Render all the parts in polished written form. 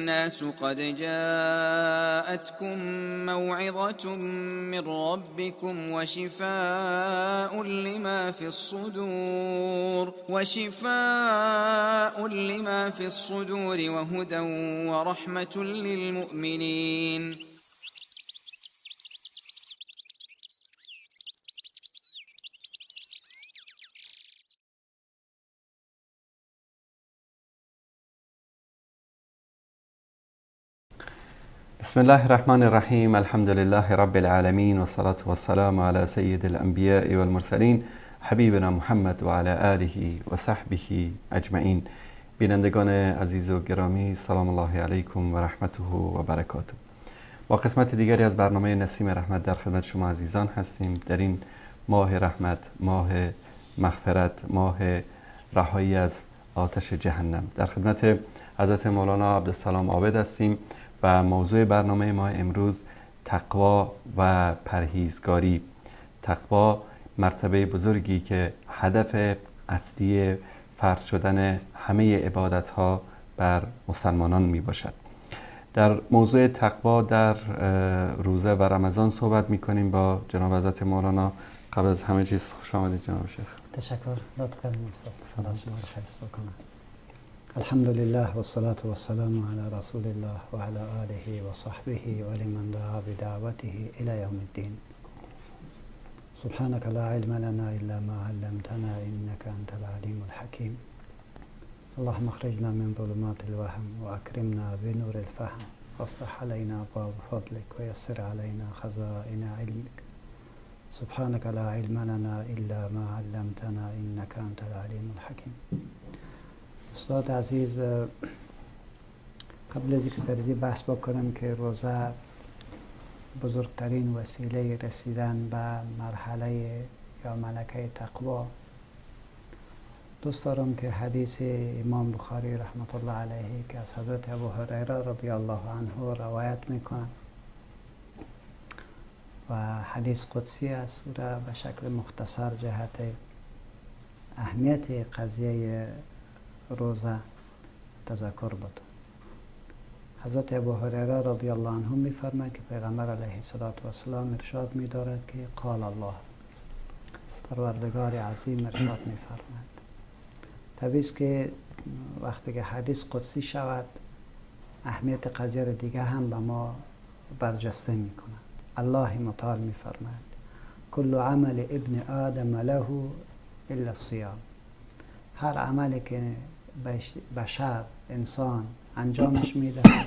الناس قد جاءتكم موعظة من ربكم وشفاء لما في الصدور وشفاء لما في الصدور وهدى ورحمة للمؤمنين. بسم الله الرحمن الرحیم. الحمد لله رب العالمین والصلاة والسلام على سید الانبیاء والمرسلین حبیبنا محمد و علی آله و صحبه اجمعین. بینندگان عزیز و گرامی، سلام الله علیکم و رحمته و برکاته. با قسمت دیگری از برنامه نسیم رحمت در خدمت شما عزیزان هستیم. در این ماه رحمت، ماه مغفرت، ماه رهایی از آتش جهنم، در خدمت حضرت مولانا عبدالسلام عابد هستیم و موضوع برنامه ما امروز تقوا و پرهیزگاری. تقوا مرتبه بزرگی که هدف اصلی فرض شدن همه عبادت ها بر مسلمانان می باشد. در موضوع تقوا در روزه و رمضان صحبت می کنیم با جناب حضرت مولانا. قبل از همه چیز خوش آمدید جناب شیخ. تشکر، لطف کردید استاد. خدا شما رو حفظ بکنه. الحمد لله والصلاة والسلام على رسول الله وعلى آله وصحبه ولمن دعا بدعوته إلى يوم الدين. سبحانك لا علم لنا إلا ما علمتنا إنك أنت العليم الحكيم. اللهم اخرجنا من ظلمات الوهم وأكرمنا بنور الفهم وافتح علينا أبواب فضلك ويسر علينا خزائن علمك. سبحانك لا علم لنا إلا ما علمتنا إنك أنت العليم الحكيم. استاد عزیز، قبل از اینکه سرزی بحث بکنم که روزه بزرگترین وسیله رسیدن به مرحله یا ملکه تقوا، دوست دارم که حدیث امام بخاری رحمت الله علیه که از حضرت ابو هریره رضی الله عنه روایت میکنه و حدیث قدسی است، او را به شکل مختصر جهت اهمیت قضیه روزه تذکر بود. حضرت ابو هریره رضی الله عنه میفرماید که پیغمبر علیه الصلاة والسلام ارشاد می‌دارد که قال الله، پروردگار عظیم ارشاد میفرماید. طبیعی است که وقتی که حدیث قدسی شود اهمیت قضیه را دیگه هم به ما برجسته میکند. الله متعال میفرماید کل عمل ابن آدم له الا الصیام، هر عملی که بشر انسان انجامش میدهد،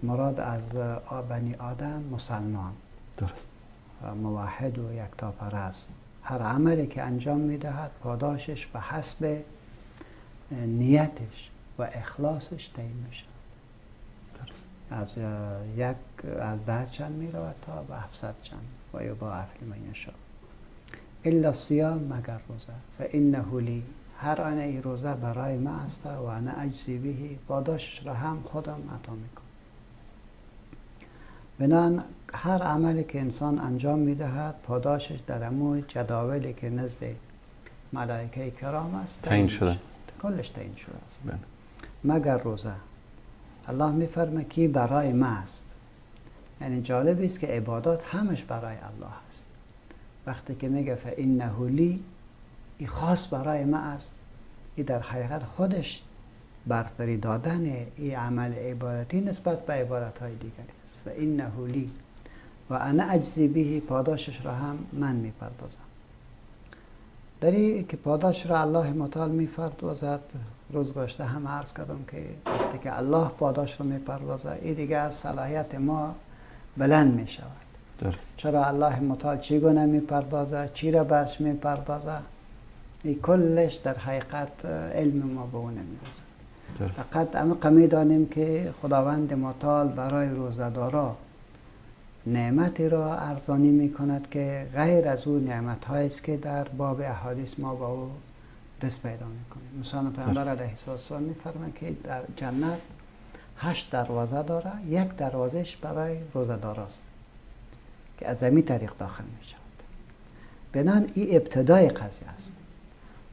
مراد از بنی آدم مسلمان درست، موحد و یکتاپرست، هر عملی که انجام میدهد پاداشش به حسب نیتش و اخلاصش تعیین میشه. از یک از 10 چند میرود تا به 700 چند و یضاعف لمن یشاء. الا الصیام، مگر روزه، فانه لی، هر آن ای روزه برای ما است و انا اجزی به، پاداشش را هم خودم عطا میکنم. بنابراین هر عملی که انسان انجام میدهد پاداشش در امو جداولی که نزد ملائکه کرام است تعیین شده، کلش تعیین شده است. مگر روزه. الله میفرماید که برای ما است. یعنی جالب است که عبادات همش برای الله است. وقتی که میگه فانه لی، این خاص برای ما است، این در حقیقت خودش برتری دادن این عمل عبادتی نسبت به عبادت های دیگری است. فانه لی و انا اجزی به، پاداشش را هم من میپردازم. در این که پاداش را الله متعال میپردازد، روز گذشته هم عرض کردم که وقتی که الله پاداش را میپردازد این دیگه از صلاحیت ما بلند میشود. درست. چرا الله متعال چگونه میپردازه، چی را برش میپردازه، این کلش در حقیقت علم ما به اون نمیرسد. فقط عمق میدانیم که خداوند متعال برای روزه‌دارا نعمتی را ارزانی میکند که غیر از او نعمت هایی است که در باب احادیث ما با او دست پیدا میکنیم. مثلا پیامبر علیه السلام میفرماید که در جنت 8 دروازه داره، یک دروازهش برای روزه‌داراست که از همین طریق داخل می شود. بنان این ابتدای قضیه است.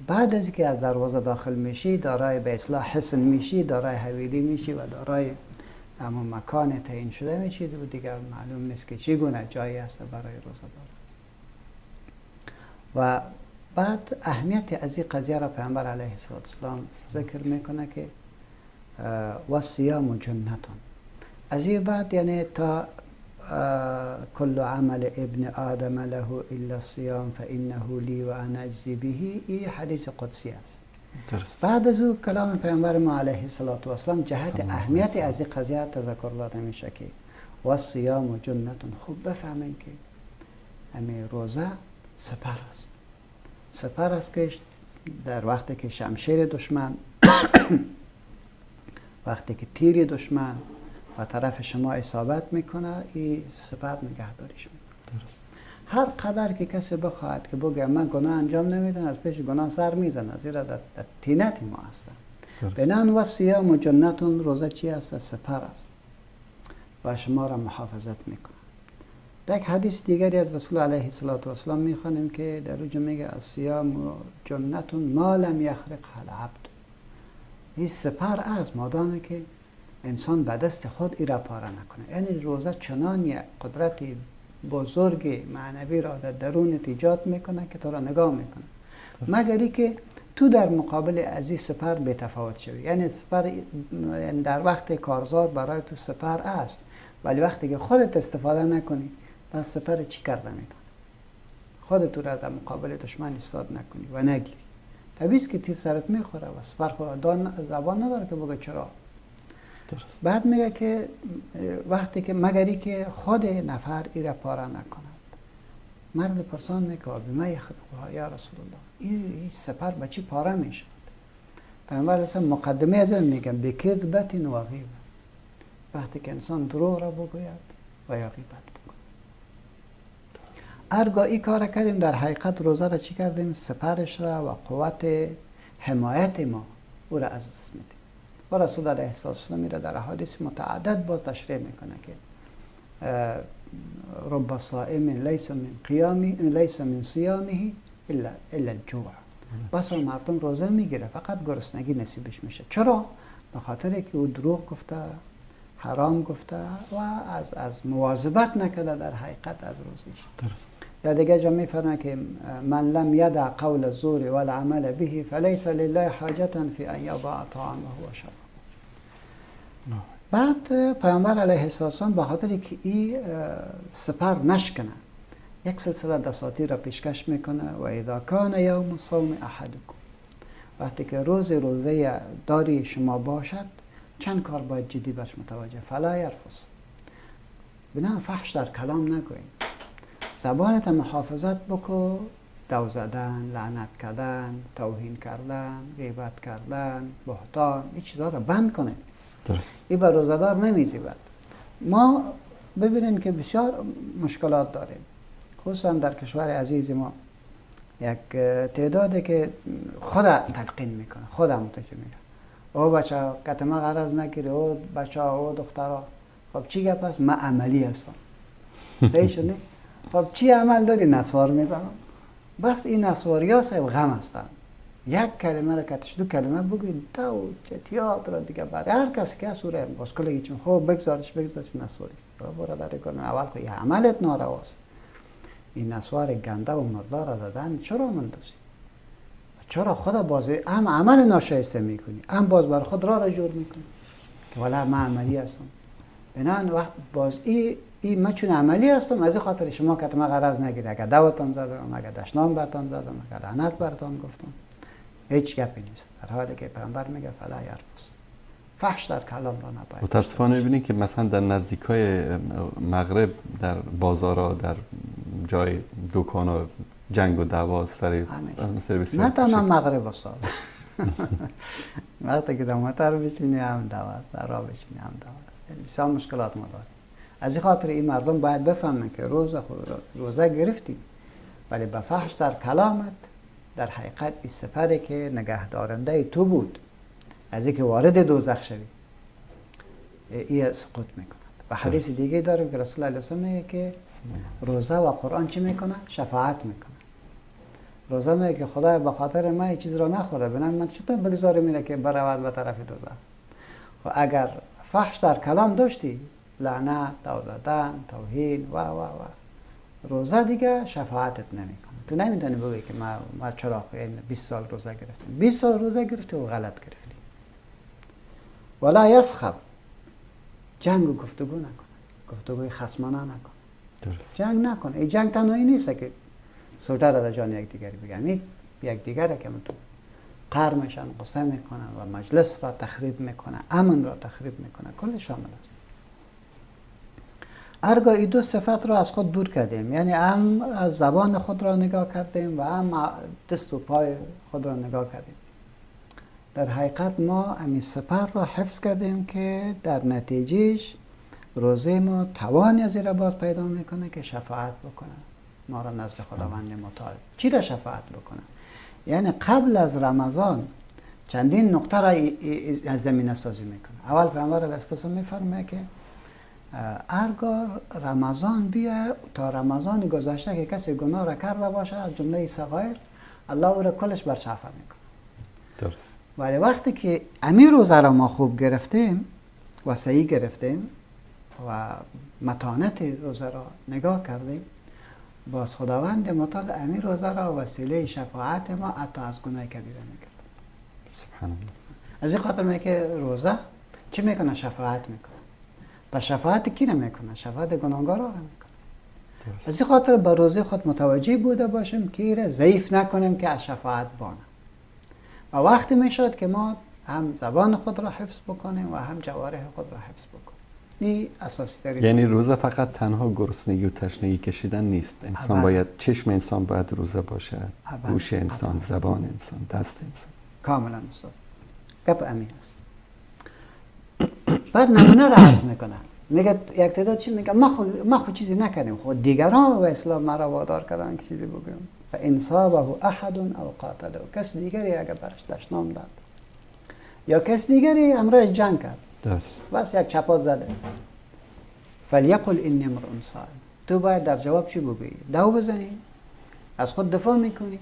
بعد از اینکه از دروازه داخل میشی دارای به اصلاح حسن میشی، دارای حویلی میشی و دارای اما مکان تعیین شده میشی و دیگر معلوم نیست که چگونه جایی هست برای روزه دار. و بعد اهمیت از این قضیه را پیامبر علیه السلام ذکر میکنه که و صیام جنتون. از این بعد یعنی تا کل عمل ابن آدم له الا الصيام فانه لی و انا اجزی به، این حدیث قدسی است. درست. بعد از او کلام پیامبر ما علیه السلام جهت اهمیت از این قضیه تذکر داده میشه که و الصیام جنتون. خوب بفهمین که امی روزه سپر است. سپر است که در وقتی که شمشیر دشمن وقتی که تیر دشمن و طرف شما اصابت میکنه، این سپر نگهداریش میکنه. درست. هر قدر که کسی بخواهد که بگه من گناه انجام نمیدم، از پیش گناه سر میزنه، زیرا در تینت ما هستن. بنان و صیام و جنتون، روزه چی است؟ سپر است و شما را محافظت میکنه. در یک حدیث دیگری از رسول علیه السلام میخوانیم که در اوج میگه الصیام و جنتون ما لم یخرقها العبد. این سپر است مادامی که انسان به دست خود ای را پاره نکنه. یعنی روزه چنان یک قدرت بزرگ معنوی را در درونت ایجاد میکنه که تو را نگاه میکنه، مگر ای که تو در مقابل از این سپر بی تفاوت شوی. یعنی سپر، یعنی در وقت کارزار برای تو سپر است، ولی وقتی که خودت استفاده نکنی پس سپر چی کرده میتونه؟ خودت تو را در مقابل دشمن ایستاد نکنی و نگیری، طبیعی که تیر سرت میخوره و سپر خود زبان نداره که بگه چرا. درست. بعد میگه که وقتی که مگری که خود نفر ای را پاره نکند. مرد پرسان میگه بما یخرقها یا رسول الله، این سپر به چی پاره میشد؟ پیامبر اصلا مقدمه از این میگه بکذبت و غیبه، وقتی که انسان دروغ را بگوید و یا غیبت بگوید. ارگاه این کار کردیم، در حقیقت روزه را چی کردیم؟ سپرش را و قوت حمایت ما او را از دست میدیم. و رسول علیه السلام را در احادیث متعدد باز تشریح میکنه که رب صائم لیس من قیامی لیس من صیامه الا الجوع. بس مردم روزه میگیره فقط گرسنگی نصیبش میشه. چرا؟ به خاطر که او دروغ گفته، حرام گفته و از مواظبت نکرده در حقیقت از روزش. درست. یا دیگه جا میفرمه که من لم یدع قول الزور والعمل به فلیس لله حاجة فی ان یضع طعامه و شرابه. بعد پیامبر علیه السلام به خاطر که این سپر نشکنه یک سلسله دساتیر را پیشکش میکنه و اذا کان یوم صوم احدکم، وقتی که روز روزه داری شما باشد چند کار باید جدی برش متوجه. فلا یرفث، بنا فحش در کلام نگوین، زبانت محافظت بکو، دو زدن، لعنت کردن، توهین کردن، غیبت کردن، بهتان، این چیزا را بند کنه. درست. این بر روزه‌دار نمیزیبد. ما ببینیم که بسیار مشکلات داریم، خصوصا در کشور عزیز ما یک تعدادی که خود تلقین میکنه، خود متوجه میکنه، او بچه کتما غرض نگیری، او بچه، او دخترها. خب چی گپ است؟ من عملی هستم. صحیح شد؟ خب چی عمل داری؟ نسوار میزنم. بس این نسواری ها صاحب غم هستن. یک کلمه را کتش دو کلمه بگوید تو چتیات را دیگه برای هر کسی که هست او را باز کلگی چون خب بگذارش نسواری است. برادر کنم اول خب این عملت نارواست. این نسوار گنده و مردار را دادن چرا مندازی؟ چرا خدا باز هم عمل ناشایسته میکنی، هم باز بر خود را جور میکنی که والا من عملی هستم. بنان وقت باز ای من چون عملی هستم از این خاطر شما که ما غرض نگیری، اگر دوتان زدم، اگر دشنام برتان زدم، اگر لعنت برتان گفتم، هیچ گپی نیست. در حالی که پیامبر میگه فلا یرفث، فحش در کلام را نباید. متاسفانه میبینید که مثلا در نزدیکای مغرب در بازارها، در جای دکان‌ها جنگ و دعوا سر بسیار. نه تنها مغرب استاد، وقتی که در موتر بشینی هم دعوا است، در راه بشینی هم دعوا است. بسیار مشکلات ما داریم. از این خاطر این مردم باید بفهمن که روزه گرفتی، ولی به فحش در کلامت در حقیقت این سپری که نگهدارنده تو بود از اینکه وارد دوزخ شوی ای سقوط میکند. و حدیث دیگه داریم که رسول الله علیه و میگه که روزه و قرآن چی میکنه؟ شفاعت میکنه. روزه میگه که خدای به خاطر من چیز را نخوره، بنابراین من چطور بگذارم اینه که برود به طرف دوزخ. خب اگر فحش در کلام داشتی، لعنت، دو زدن، توهین و و و، روزه دیگه شفاعتت نمیکنه. تو نمیتونی بگی که ما چرا 20 سال روزه گرفتم. 20 سال روزه گرفتی و غلط گرفتی. ولا یسخب، جنگ و گفتگو نکنه، گفتگوی خصمانه نکنه، درست. جنگ نکنه. این جنگ تنهایی نیست که سلطه را در جان یکدیگری بگم، این یکدیگره که تو قهر میشن، قصه میکنن و مجلس را تخریب میکنه، امن را تخریب میکنه، کل شامل است. ارگاه این دو صفت را از خود دور کردیم، یعنی هم از زبان خود را نگاه کردیم و هم دست و پای خود را نگاه کردیم. در حقیقت ما همین سپر را حفظ کردیم که در نتیجهش روزه ما توانی از این باز پیدا میکنه که شفاعت بکنه ما را نزد خداوند متعال. چی را شفاعت بکنه؟ یعنی قبل از رمضان چندین نقطه را از زمینه سازی میکنه. اول پیامبر علیه السلام میفرمایه که ارگاه رمضان بیا تا رمضان گذشته که کسی گناه را کرده باشه از جمله صغایر، الله او را کلش بر شفا میکنه. درست. ولی وقتی که امیر روزه را ما خوب گرفتیم و صحیح گرفتیم و متانت روزه را نگاه کردیم، باز خداوند متعال امیر روزه را وسیله شفاعت ما حتی از گناه کبیره میکرد. سبحان الله. از این خاطر میگه که روزه چی میکنه؟ شفاعت میکنه. پس شفاعت کی را میکنه؟ شفاعت گناهکارا را میکنه. از این خاطر به روزه خود متوجه بوده باشیم که ایره ضعیف نکنیم که از شفاعت بانه. و وقتی میشد که ما هم زبان خود را حفظ بکنیم و هم جوارح خود را حفظ بکنیم. این اساسی ترین. یعنی روزه فقط تنها گرسنگی و تشنگی کشیدن نیست. انسان باید، چشم انسان باید روزه باشه، گوش انسان، زبان انسان، دست انسان. کاملا استاد. گپ امین است. بعد نمونه را عرض میکنه. میگه یک تعداد چی میگه؟ ما خود چیزی نکردیم، خود دیگران و اسلام مرا وادار کردن که چیزی بگویم. فان صابه احد او قاتله، کس دیگری اگر برش دشنام داد یا کس دیگری امرش جنگ کرد، درست، بس یک چپات زده، فلیقل انی امرؤ صائم. تو باید در جواب چی بگویی؟ دو بزنی، از خود دفاع میکنی،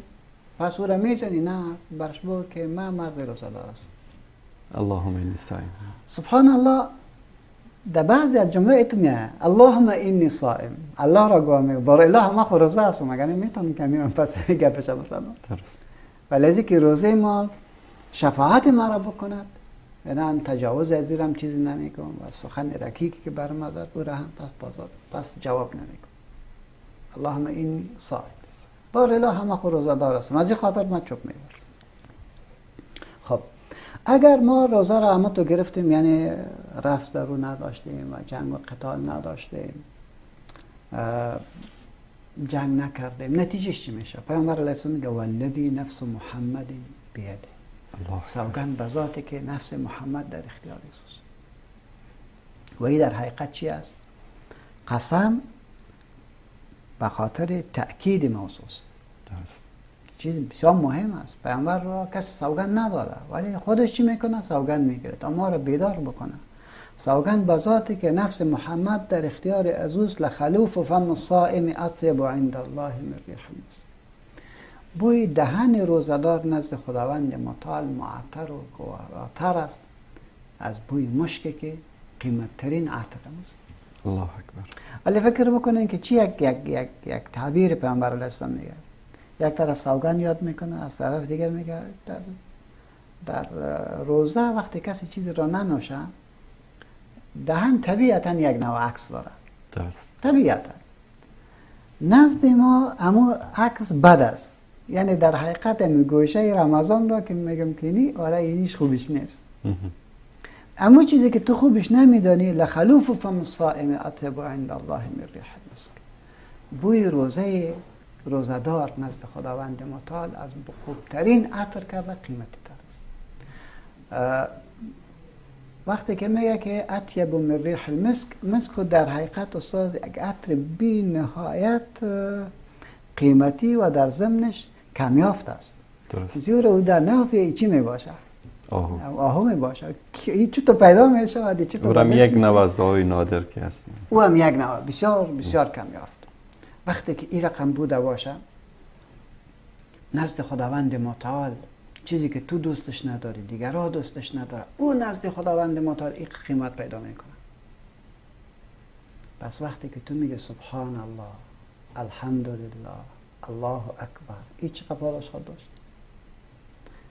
پس او را میزنی؟ نه، برش بگو که من مرد روزه‌دار هستم. اللهم انی صائم. سبحان الله. در بعضی از جمله اتو میاد اللهم انی صائم، الله را گواه میگه بار الله ما خود روزه هستم، مگر نمیتونم که میرم پس گپش مثلا. درست. ولی از اینکه روزه ما شفاعت ما را بکند، یعنی تجاوز از هم چیزی نمیکنم و سخن رکیکی که بر ما زد او را هم پس جواب نمیکنم. اللهم انی صائم، بار الله ما خود روزه دار هستم، از این خاطر من چوب میباشم. خب اگر ما روزه را همه تو گرفتیم، یعنی رفت در رو نداشتیم و جنگ و قتال نداشتیم، جنگ نکردیم، نتیجهش چی میشه؟ پیامبر علیه السلام میگه والذی نفس محمد بیده، سوگند به ذاتی که نفس محمد در اختیار اوست. و این در حقیقت چی است؟ قسم به خاطر تأکید موضوع است. درست. چیز بسیار مهم است. پیامبر را کسی سوگند نداده، ولی خودش چی میکنه؟ سوگند میگیره تا ما را بیدار بکنه. سوگند به ذاتی که نفس محمد در اختیار از اوست، لخلوف فم الصائم اطیب عند الله من ریح المسک. بوی دهن روزه‌دار نزد خداوند متعال معطر و گواراتر است از بوی مشک که قیمت ترین عطر است. الله اکبر. ولی فکر بکنین که چی یک یک یک یک تعبیر پیامبر علیه السلام میگه. یک طرف سوگند یاد میکنه، از طرف دیگر میگه در روزه وقتی کسی چیزی را ننوشه، دهن طبیعتا یک نوع عکس داره. درست. طبیعتا نزد ما امو عکس بد است. یعنی در حقیقت گوشه رمضان را که میگم که نی، ولی هیچ خوبش نیست. امو چیزی که تو خوبش نمیدانی، لخلوف فم الصائم اطیب عند الله من ریح المسک. بوی روزه روزه‌دار نزد خداوند متعال از خوبترین عطر کرده قیمتی تر است. وقتی که میگه که اطیب من ریح المسک، مسک در حقیقت استاد یک عطر بی نهایت قیمتی و در ضمنش کمیافت است. درست. زیرا او در نافی چی می باشه؟ آهو. آهو می باشه. این چطور پیدا میشه و چطور او هم یک نوع از آهوی نادر که هست. او هم یک نوع بسیار بسیار کمیافت. وقتی که این رقم بوده باشه، نزد خداوند متعال چیزی که تو دوستش نداری، دیگرها دوستش نداره، او نزد خداوند متعال این قیمت پیدا میکنه. پس وقتی که تو میگه سبحان الله، الحمدلله، الله اکبر، این چقدر پاداش خواهد داشت.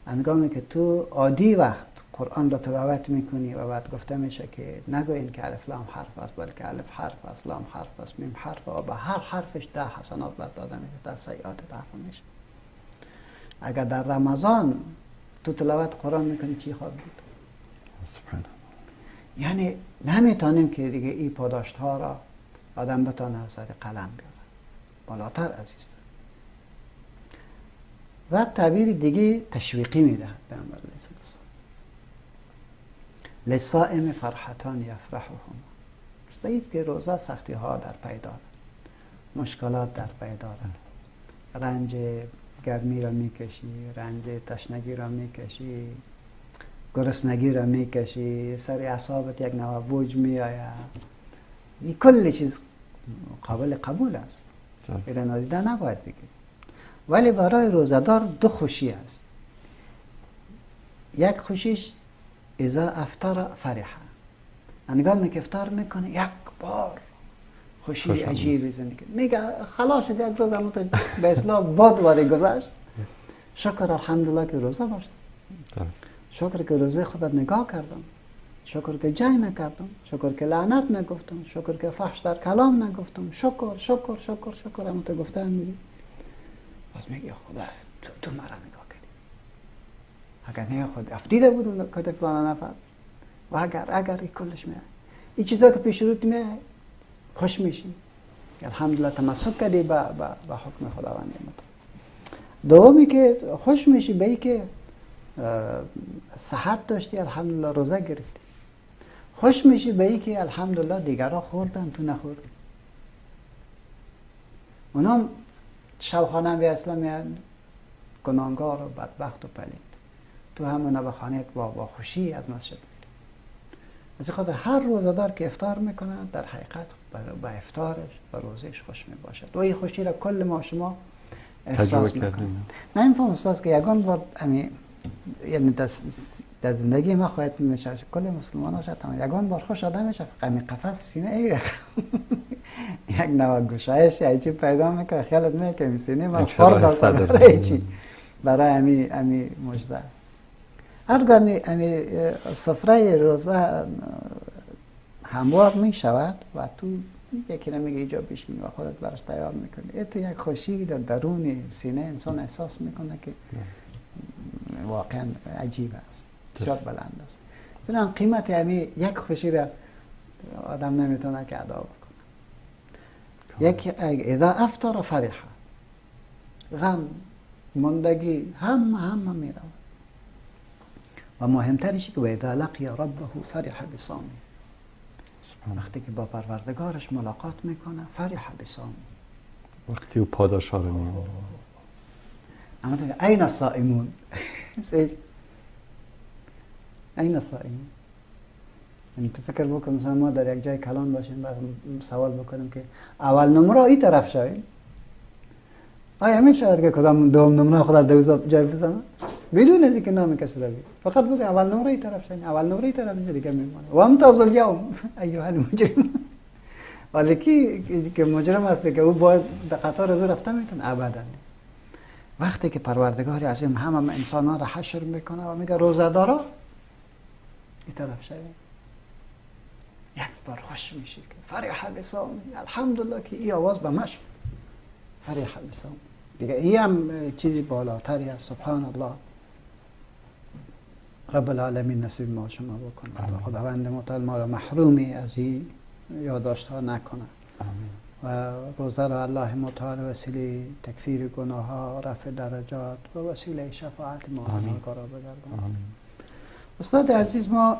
هنگامی که تو عادی وقت قرآن را تلاوت میکنی و بعد گفته میشه که نگوین که الف لام حرف است، بلکه الف حرف است، لام حرف است، میم حرف، و به هر حرفش 10 حسنات بر داده میشه، 10 سیئات دفع میشه. اگر در رمضان تو تلاوت قرآن میکنی چی خواهد بود؟ سبحان الله. یعنی نمیتونیم که دیگه این پاداشت ها را آدم بتانه از سر قلم بیاره، بالاتر عزیز. و تعبیر دیگه تشویقی میدهد پیامبر علیه السلام، للصائم فرحتان یفرحهما. است که روزه سختی ها در پی دارد، مشکلات در پی دارد، رنج گرمی را میکشی، رنج تشنگی را میکشی، گرسنگی را میکشی، سر اعصابت یک نوع بوج میآید. این کل چیز قابل قبول است، این نادیده نباید بگیری. ولی برای روزه‌دار دو خوشی است. یک خوشیش اذا افطر فرح، هنگامی که افطار میکنه یک بار خوشی عجیبی زندگی میگه، خلاص شد، یک روز هم به اصلاح باد واری گذشت. شکر الحمدلله که روزه داشتم، شکر که روزه خودت نگاه کردم، شکر که جنگ نکردم، شکر که لعنت نگفتم، شکر که فحش در کلام نگفتم، شکر شکر شکر شکر هم تو گفتم. میگی باز میگی خدا تو مرا نگاه کردی، اگر نه خود افتیده بودم کت فلان نفر، و اگر این کلش میاد، این چیزا که پیش روت میاد خوش میشی، الحمدلله تمسک کردی به حکم خداوند متعال. دومی که خوش میشی به ای که صحت داشتی، الحمدلله روزه گرفتی. خوش میشی به ای که الحمدلله دیگرها خوردن تو نخوردی. اونام شبخانه به اسلام میان گناهکار و بدبخت و پلید، تو همونا به خانه با خوشی از مسجد میری. از خاطر هر روزه‌دار که افطار میکنه در حقیقت با افطارش و روزش خوش میباشد و این خوشی را کل ما شما احساس میکنیم. نه این فهم استاد که یگان بار یعنی در زندگی ما خواهد میشه کل مسلمان ها شد یگان بار خوش آدم میشه، فقط قفس سینه ای رقم یک نوع گشایش چی پیدا میکنه، خیالت میکنه سینه ما خورد برای چی، برای امی مژده. هرگاه امی سفره روزه هموار میشود و تو یکی نمیگه اینجا بشین و خودت براش تیار میکنی، تو یک خوشی در درون سینه انسان احساس میکنه که واقعا عجیب است، بسیار بلند است. بنابراین قیمت یعنی یک خوشی را آدم نمیتونه که ادا بکنه. یک اذا افطر فرح، غم ماندگی هم میرود. و مهمترش که اذا لقی ربه فرح بصومه، وقتی که با پروردگارش ملاقات میکنه فرح بصومه، وقتی او پاداش ها رو میبینه. اما تو این الصائمون، این الصائمون. یعنی تو فکر بکن مثلا ما در یک جای کلان باشیم و سوال بکنیم که اول نمره این طرف شویم، آیا میشود که کدام دوم نمره خود در جای بزنه بدون از اینکه نام کسی را بگی، فقط بگه اول نمره این طرف شویم، اول نمره این طرف، اینجا دیگه میمونه. و امتاز الیوم ایها المجرم. ولی کی که مجرم است که او باید در قطار از او رفته میتونه؟ ابدا. وقتی که پروردگار عظیم همه انسان ها را حشر میکنه و میگه روزه دارا این طرف شویم، یک بار خوش میشید که فرح بصوم، الحمدلله که این آواز به ما شد، فرح بصوم. دیگه این هم چیزی بالاتری است. سبحان الله. رب العالمین نصیب ما شما بکنه، خداوند متعال ما را محرومی از این یادداشت ها نکنه. آمین. و روزه را الله متعال وسیله تکفیر گناه ها، رفع درجات و وسیله شفاعت ما گناهکارا بگرداند. استاد عزیز، ما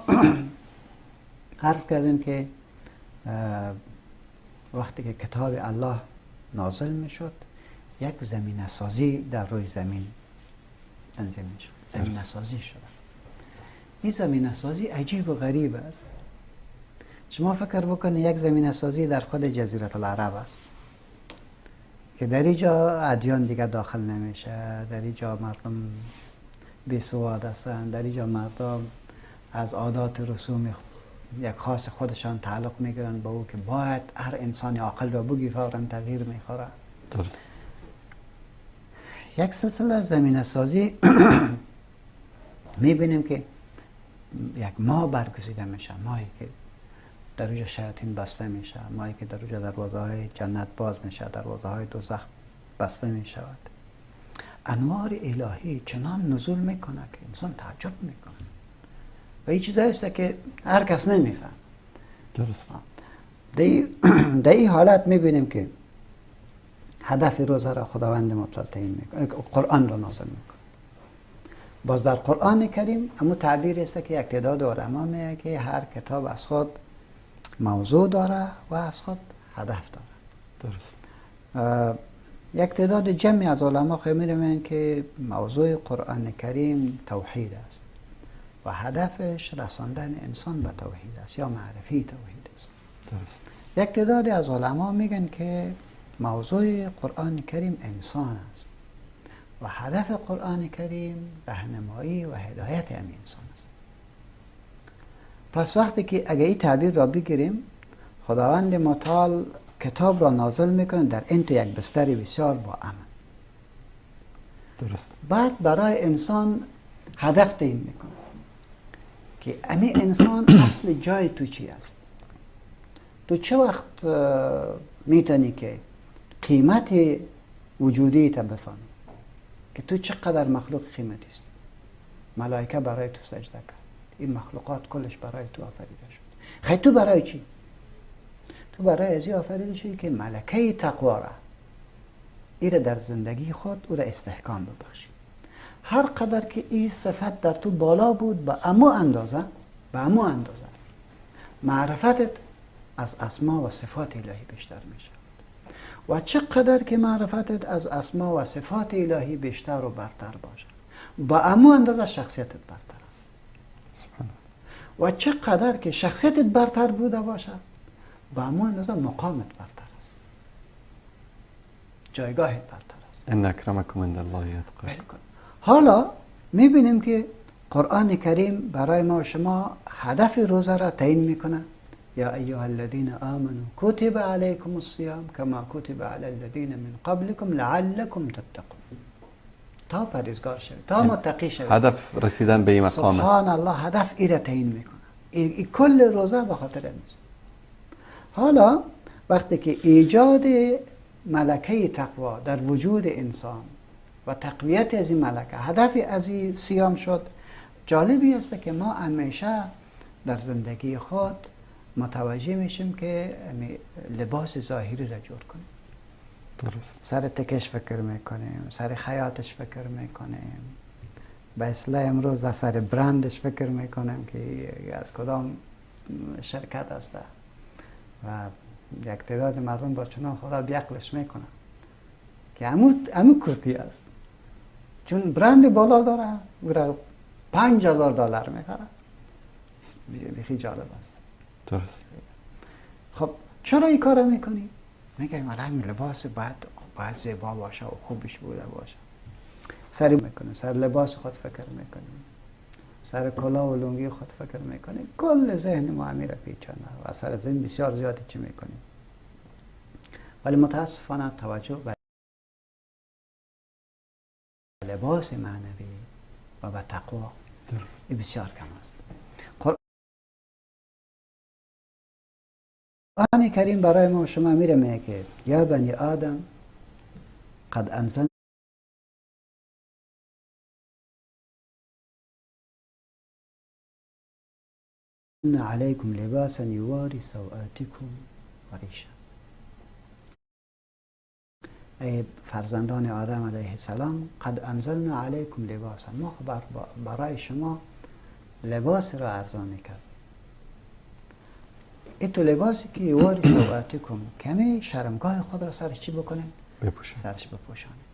عرض کردیم که وقتی که کتاب الله نازل می شد یک زمینه سازی در روی زمین تنظیم می شد، زمینه سازی شد. این زمینه سازی عجیب و غریب است. شما فکر بکنید یک زمینه سازی در خود جزیره العرب است. که در اینجا ادیان دیگه داخل نمیشه، در اینجا مردم بی سواد هستند، در اینجا مردم از عادات رسوم یک خاص خودشان تعلق میگیرن با او که باید هر انسان عاقل را بگی فورا تغییر میخوره. درست. یک سلسله زمینه سازی میبینیم که یک ماه برگزیده میشه، ماهی که در اوجا شیاطین بسته میشه، ماهی که در اوجا دروازه های جنت باز میشه، دروازه های دوزخ بسته میشود. انوار الهی چنان نزول میکنه که انسان تعجب میکنه و این چیزایی است که هر کس نمیفهم. درست. در این حالت میبینیم که هدف روزه را خداوند مطلق تعیین میکنه، قرآن را نازل میکنه. باز در قرآن کریم اما تعبیر است که یک تعداد علما میگه که هر کتاب از خود موضوع داره و از خود هدف داره. درست. یک تعداد جمعی از علما میگن که موضوع قرآن کریم توحید است و هدفش رساندن انسان به توحید است یا معرفی توحید است. درست. یک تعداد از علما میگن که موضوع قرآن کریم انسان است و هدف قرآن کریم راهنمایی و هدایت همین انسان است. پس وقتی که اگه این تعبیر را بگیریم، خداوند متعال کتاب را نازل میکنه در این تو یک بستر بسیار با امن. درست. بعد برای انسان هدف تعیین میکنه که امی انسان اصل جای تو چی است؟ تو چه وقت میتونی که قیمت وجودی تا بفهمی که تو چقدر مخلوق قیمتی است؟ ملائکه برای تو سجده کرد، این مخلوقات کلش برای تو آفریده شد. خیلی تو برای چی؟ تو برای ازی آفریده شدی که ملکه تقوا را ایره در زندگی خود او را استحکام ببخشی. هر قدر که این صفت در تو بالا بود، به امو اندازه، به امو اندازه معرفتت از اسما و صفات الهی بیشتر می شود و چقدر که معرفتت از اسما و صفات الهی بیشتر و برتر باشد، با امو اندازه شخصیتت برتر است. سبحان. و چقدر که شخصیتت برتر بوده باشد، با امو اندازه مقامت برتر است، جایگاهت برتر است. ان اکرمکم عند الله اتقاکم. حالا میبینیم که قرآن کریم برای ما و شما هدف روزه را تعیین میکنه. یا ایها الذین آمنوا کتب علیکم الصیام کما کتب علی الذین من قبلکم لعلکم تتقون. تا پرهیزگار شوید، تا متقی شوید. هدف رسیدن به این مقام است. سبحان الله، هدف ایره تعیین میکنه. این کل روزه به خاطر این. حالا وقتی که ایجاد ملکه تقوا در وجود انسان و تقویت از این ملکه هدف از این صیام شد، جالبی است که ما همیشه در زندگی خود متوجه میشیم که لباس ظاهری را جور کنیم. درست. سر تکش فکر میکنیم، سر خیاطش فکر میکنیم، به اصطلاح امروز در سر برندش فکر میکنیم که از کدام شرکت است و یک تعداد مردم با چنان خدا بیعقلش میکنن که امو کرتی است، چون برند بالا داره او را $5000 میخره. بیخی جالب است. درست. خب چرا این کارو میکنی؟ میگه آدم لباس باید زیبا باشه و خوبش بوده باشه. سر میکنه، سر لباس خود فکر میکنیم، سر کلاه و لنگی خود فکر میکنیم، کل ذهن ما میره پیچانه و سر ذهن بسیار زیادی چی میکنیم. ولی متاسفانه توجه به لباس معنوی و به تقوا این بسیار کم است. قرآن کریم برای ما و شما میره میگه که یا بنی آدم قد انزلنا علیکم لباسا یواری سوآتکم و ریشا. ای فرزندان آدم علیه السلام، قد انزلنا علیکم لباسا، ما برای شما لباس را ارزانی کردیم. این تو لباسی که یواری سوآتکم، کمی شرمگاه خود را سرش چی بکنید؟ بپوشن. سرش بپوشانید.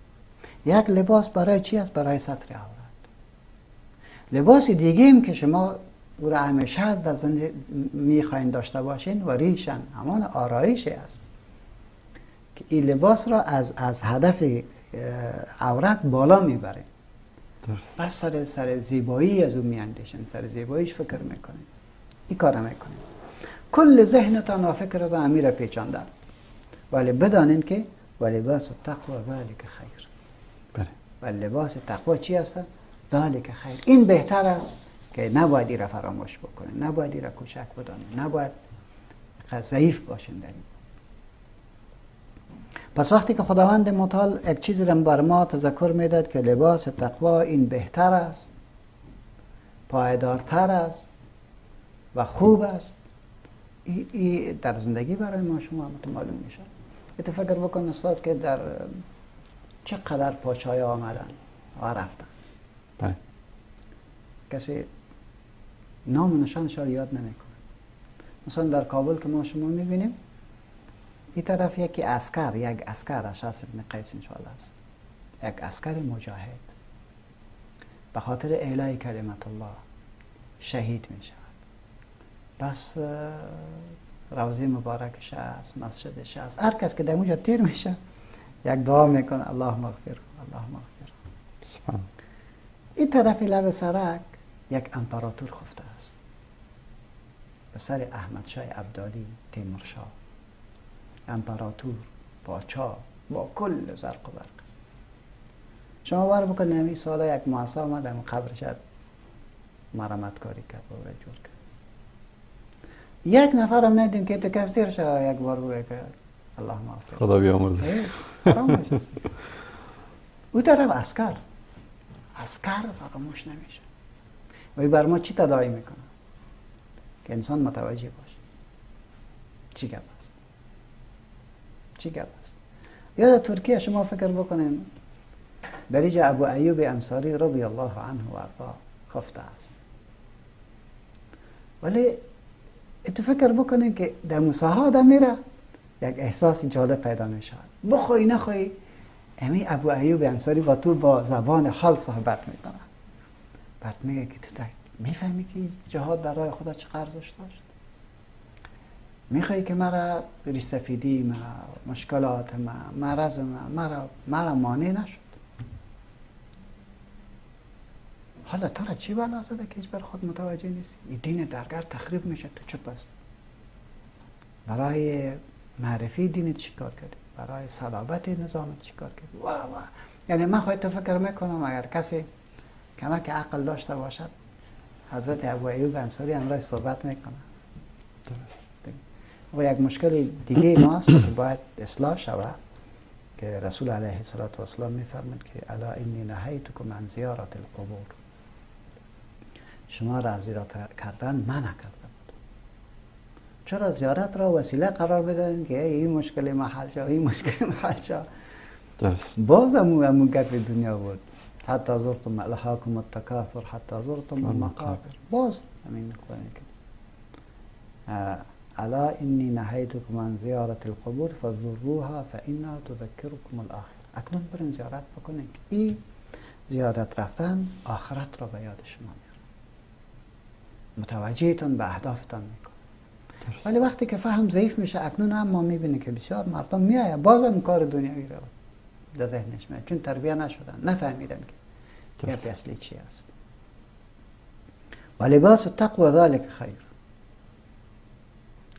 یک لباس برای چی است؟ برای ستر عورت. لباس دیگه ایم که شما او را همیشه در زندگی میخواین داشته باشین و ریشن، همان آرایش است که این لباس را از هدف عورت بالا میبریم. بس سر زیبایی از او میاندیشن، سر زیباییش فکر میکنیم، این کار میکنیم. کل ذهنتان و فکرتان امیر پیچانده، ولی بدانید که و لباس التقوی ذلک خیر. بله. و لباس تقوا چی است؟ ذلک خیر. این بهتر است که نباید این را فراموش بکنید، نباید این را کوچک بدانید، نباید ضعیف باشین در این. پس وقتی که خداوند متعال یک چیزی را بر ما تذکر میداد که لباس تقوا این بهتر است، پایدارتر است و خوب است، ای در زندگی برای ما شما معلوم میشه. تفکر بکن استاد که در چقدر پاچای آمدن و رفتن. بله. کسی نام و نشانش را یاد نمیکنه. مثلا در کابل که ما شما میبینیم، این طرف یکی عسکر، یک عسکر اشعث ابن قیس انشاءالله است، یک عسکر مجاهد به خاطر اعلای کلمت الله شهید می شود. بس روضه مبارکش است، مسجدش است، هر کس که در اونجا تیر میشه یک دعا میکنه، الله مغفر، الله مغفر. سبحان. این طرف لب سرک یک امپراتور خفته است، به سر احمد شاه ابدالی، تیمورشاه، امپراتور، پاچا، با کل زرق و برق. شما بار بکنید همین سالا یک مؤسسه آمد هم قبرش مرمت کاری کرد و جور کرد. یک نفر هم ندیم که تو کس دیر شد یک بار بگه که الله معافی، خدا بیامرزه. فراموش است. او طرف عسکر، عسکر فراموش نمیشه. و بر ما چی تداعی میکنه؟ که انسان متوجه باشه چی گپ است، چی گپ است. یا در ترکیه شما فکر بکنین، در اینجا ابو ایوب انصاری رضی الله عنه و ارضاه خفته است، ولی تو فکر بکنین که در مساحه میره یک احساس جالب پیدا میشه. بخوای نخوای امی ابو ایوب انصاری با تو با زبان حال صحبت میکنه. بعد میگه که تو میفهمی که جهاد در راه خدا چه ارزش داشت؟ میخوای که مرا ریش سفیدی ما، مشکلات ما، مرض ما، مرا مانع نشد. حالا تو را چی بلا زده که هیچ بر خود متوجه نیستی؟ این دین درگر تخریب میشه، تو چپ است. برای معرفی دینت چی کار کردی؟ برای صلابت نظامت چی کار کردی؟ وا وا. یعنی من خواهی تو فکر میکنم اگر کسی کمک عقل داشته باشد، حضرت ابو ایوب انصاری همراه صحبت میکنه. درست. و یک مشکل دیگه ما هست که باید اصلاح شود، که رسول علیه الصلاة والسلام میفرمود که الا انی نهیتکم عن زیارت القبور، شما را زیارت کردن منع کرده بود. چرا زیارت را وسیله قرار بدهیم که این مشکل ما حل شد، این مشکل ما حل شد؟ درست. باز همون گپ دنیا بود، حتی زرتم الهاکم التکاثر حتی زرتم المقابر. باز همین که الا انی نهیتکم عن زیارت القبور فزوروها فانها تذکرکم الاخره. اکنون برین زیارت بکنین که این زیارت رفتن آخرت را به یاد شما میاره، متوجهتان به اهدافتان میکنه. ولی وقتی که فهم ضعیف میشه، اکنون هم ما میبینیم که بسیار مردم میآید بازم کار دنیوی رو در ذهنش میاد، چون تربیه نشدن، نفهمیدن که گپ اصلی چی است. و لباس التقوی ذلک خیر.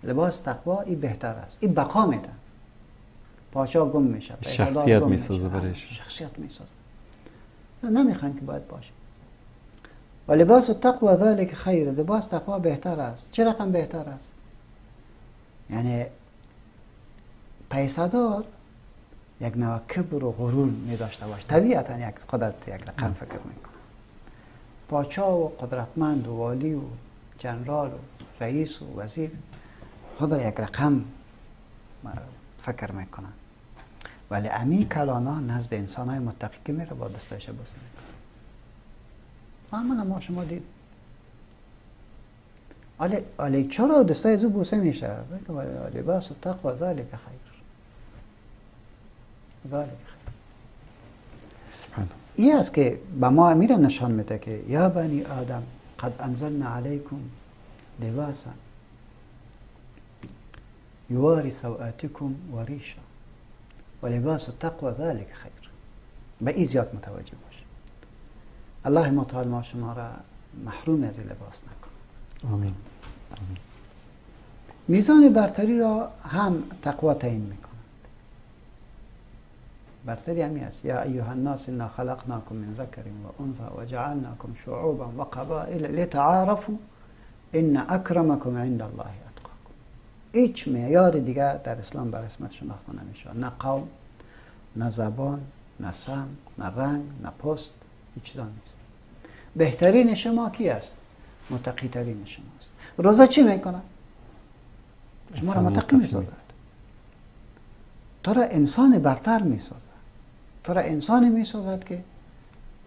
لباس تقوا این بهتر است، این بقا میده. پاچا گم میشه، شخصیت میسازه برایش، شخصیت میسازه. نمیخوان که باید باشه. و لباس التقوی ذلک خیر. لباس تقوا بهتر است. چه رقم بهتر است؟ یعنی پیسه‌دار یک نوع کبر و غرور می داشته باشه، طبیعتا یک قدرت یک رقم فکر میکنه. پاچا و قدرتمند و والی و جنرال و رئیس و وزیر خود را یک رقم فکر میکنن، ولی امی کلانا نزد انسان های متقی که میره با دستایش بوسه میکنه. ما شما دید آلی چرا دستای زو بوسه میشه؟ لباس التقوی ذلک خیر، ذلک خیر. سبحان. این است که به ما میره نشان میده که یا بنی آدم قد انزلنا علیکم لباسا یواری سوآتکم و ریشا. و لباس التقوى ذلك خیر. به این زیاد متوجه باش. الله متعال ما شما را محروم از لباس نکنه. آمین. آمین. میزان برتری را هم تقوا تعیین میکند. برتری همی است. یا ایها الناس انا خلقناکم من ذکر و انثی و جعلناکم شعوبا و قبائل لتعارفوا ان اکرمکم عند الله اتقاکم. هیچ معیار دیگه در اسلام بر اسمت شناخته نمیشه. نه قوم، نه زبان، نه سم، نه رنگ، نه پست، هیچ چیزا نیست. بهترین شما کی است؟ متقی ترین شماست. روزه چی میکنه؟ شما را متقی میسازد. تو را انسان برتر میسازد. تو را انسانی میسازد که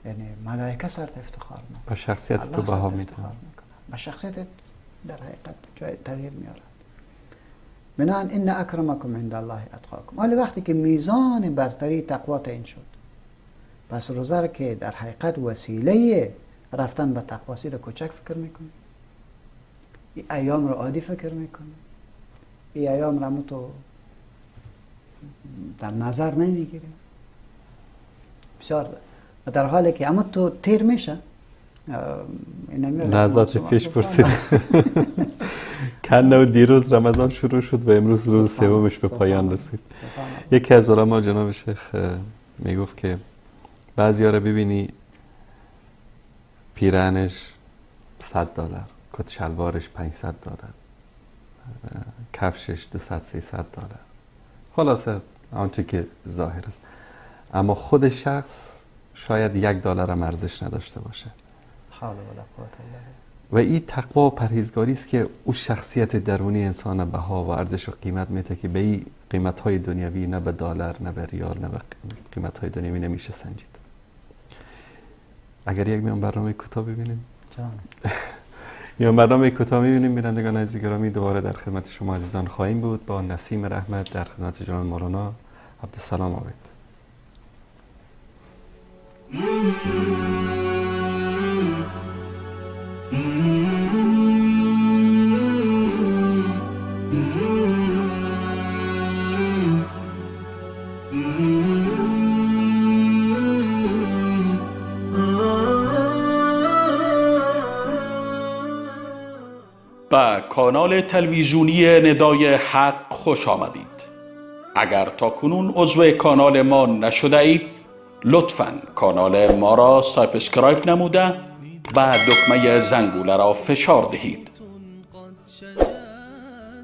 یعنی ملائکه سرت افتخار میکنه. با شخصیت تو بها میده. با شخصیت در حقیقت جای تغییر میارد. بنابراین ان اکرمکم عند الله اتقاکم. حالا وقتی که میزان برتری تقوا تعیین شد، پس روزه را که در حقیقت وسیله رفتن به تقواسی را کوچک فکر میکنی، این ایام را عادی فکر میکنی، این ایام را تو در نظر نمیگیری بسیار، و در حالی که اما تو تیر میشه. لحظات پیش پرسید کنه و دیروز رمضان شروع شد و امروز روز سومش به پایان رسید. یکی از علما جناب شیخ میگفت که بعضی ها رو ببینی پیرهنش $100، کت شلوارش $500، کفشش $200-300، خلاصه آنچه که ظاهر است، اما خود شخص شاید $1 هم ارزش نداشته باشه. و این تقوا و پرهیزگاری است که او شخصیت درونی انسان بها و ارزش و قیمت میده که به این قیمت های دنیوی، نه به دلار، نه به ریال، نه به قیمت های دنیوی نمیشه سنجید. اگر یک میان برنامه کوتاه ببینیم، میان برنامه کوتاه میبینیم. بینندگان عزیز گرامی، دوباره در خدمت شما عزیزان خواهیم بود با نسیم رحمت در خدمت جناب مولانا عبدالسلام عابد. به کانال تلویزیونی ندای حق خوش آمدید. اگر تا کنون عضو کانال ما نشده اید، لطفاً کانال ما را subscribe نموده و دکمه زنگوله را فشار دهید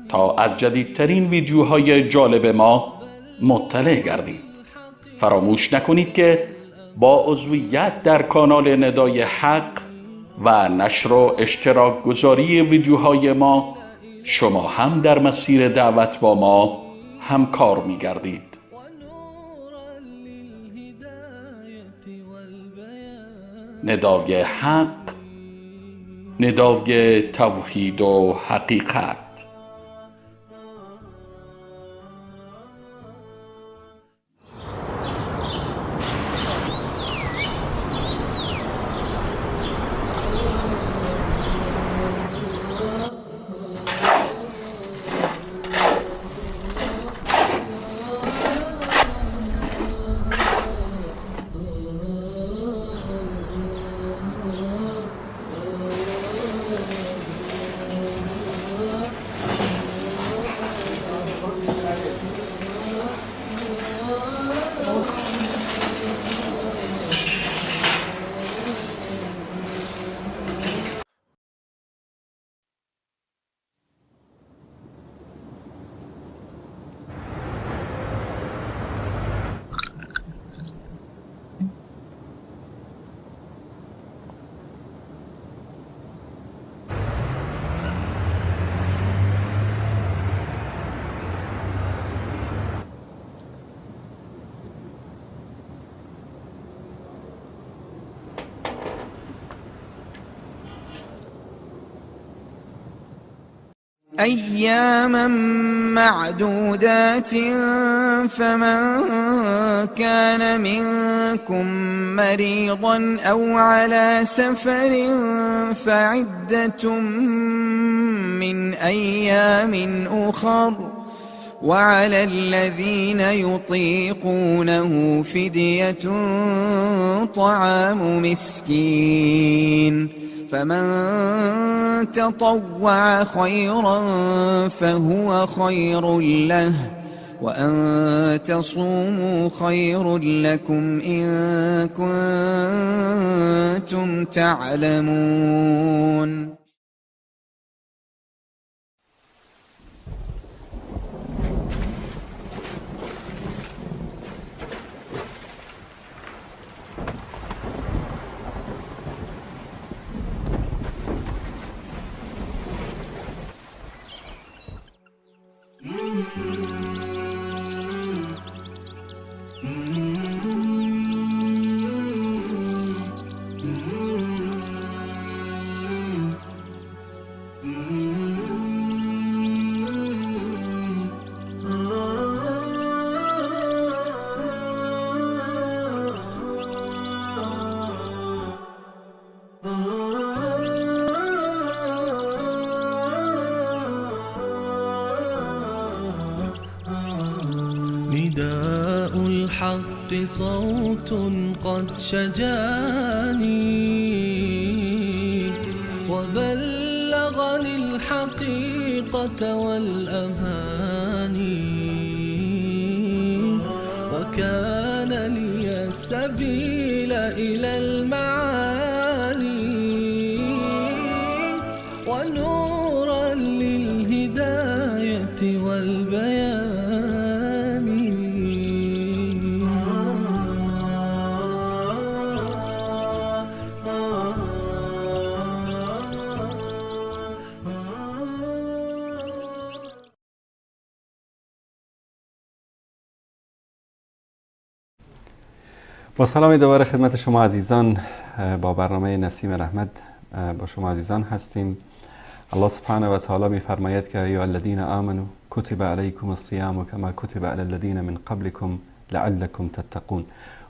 تا از جدیدترین ویدیوهای جالب ما مطلع گردید. فراموش نکنید که با عضویت در کانال ندای حق و نشر و اشتراک گذاری ویدیوهای ما، شما هم در مسیر دعوت با ما همکار می گردید. ندای حق، ندای توحید و حقیقت. أياما معدودات فمن كان منكم مريضا أو على سفر فعدة من أيام أخر وعلى الذين يطيقونه فدية طعام مسكين فمن تطوع خيرا فهو خير له وأن تصوموا خير لكم إن كنتم تعلمون. نداء الحق صوت قد شجاني وبلغني الحقيقة والأماني وكان لي السبيل إلى المعالي ونورا للهداية والبيان. با سلام دوباره خدمت شما عزیزان، با برنامه نسیم رحمت با شما عزیزان هستیم. الله سبحانه و تعالی می‌فرماید که یا الذین آمنوا کتب علیکم الصیام کما کتب علی الذین من قبلکم لعلکم تتقون.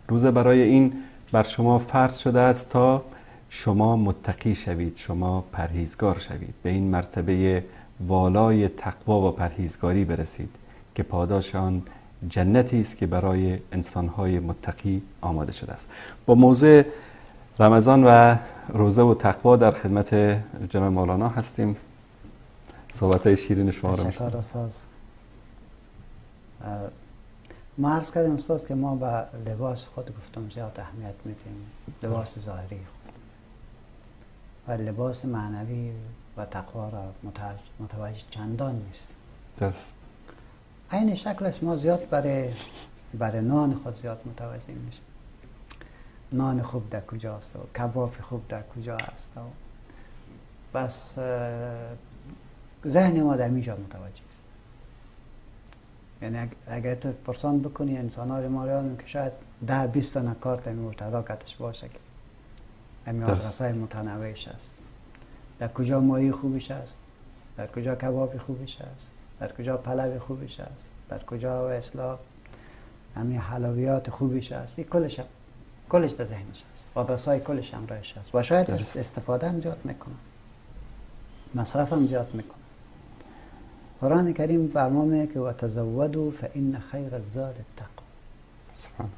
روزه برای این بر شما فرض شده است تا شما متقی شوید، شما پرهیزگار شوید، به این مرتبه والای تقوا و پرهیزگاری برسید که پاداش آن جنتی است که برای انسان‌های متقی آماده شده است. با موضوع رمضان و روزه و تقوا در خدمت جناب مولانا هستیم. صحبت‌های شیرین شما رو می‌شنویم. تشکر استاد. ما عرض کردیم استاد که ما به لباس خود گفتم زیاد اهمیت میدیم، لباس ظاهری خود، و لباس معنوی و تقوا را متوجه چندان نیستیم. درست. این شکل است ما زیاد برای نان خود زیاد متوجه میشیم. نان خوب در کجاست و کباب خوب در کجا است و بس ذهن ما در اینجا متوجه است. یعنی اگر تو پرسان بکنی انسان ها رو ما یادم که شاید 10-20 تا کارت متراکتش باشه که همین آدرس های متنوعش است، در کجا ماهی خوبش است، در کجا کباب خوبش است، در کجا پلو خوبش است، در کجا اصلاح همین حلویات خوبش است. این کلش در ذهنش است، آدرس های کلش همراهش است و شاید استفاده هم زیاد میکنه، مصرف هم زیاد میکنه. قرآن کریم بر ما میگه که و تزودوا فان خیر الزاد التقوا. سبحان.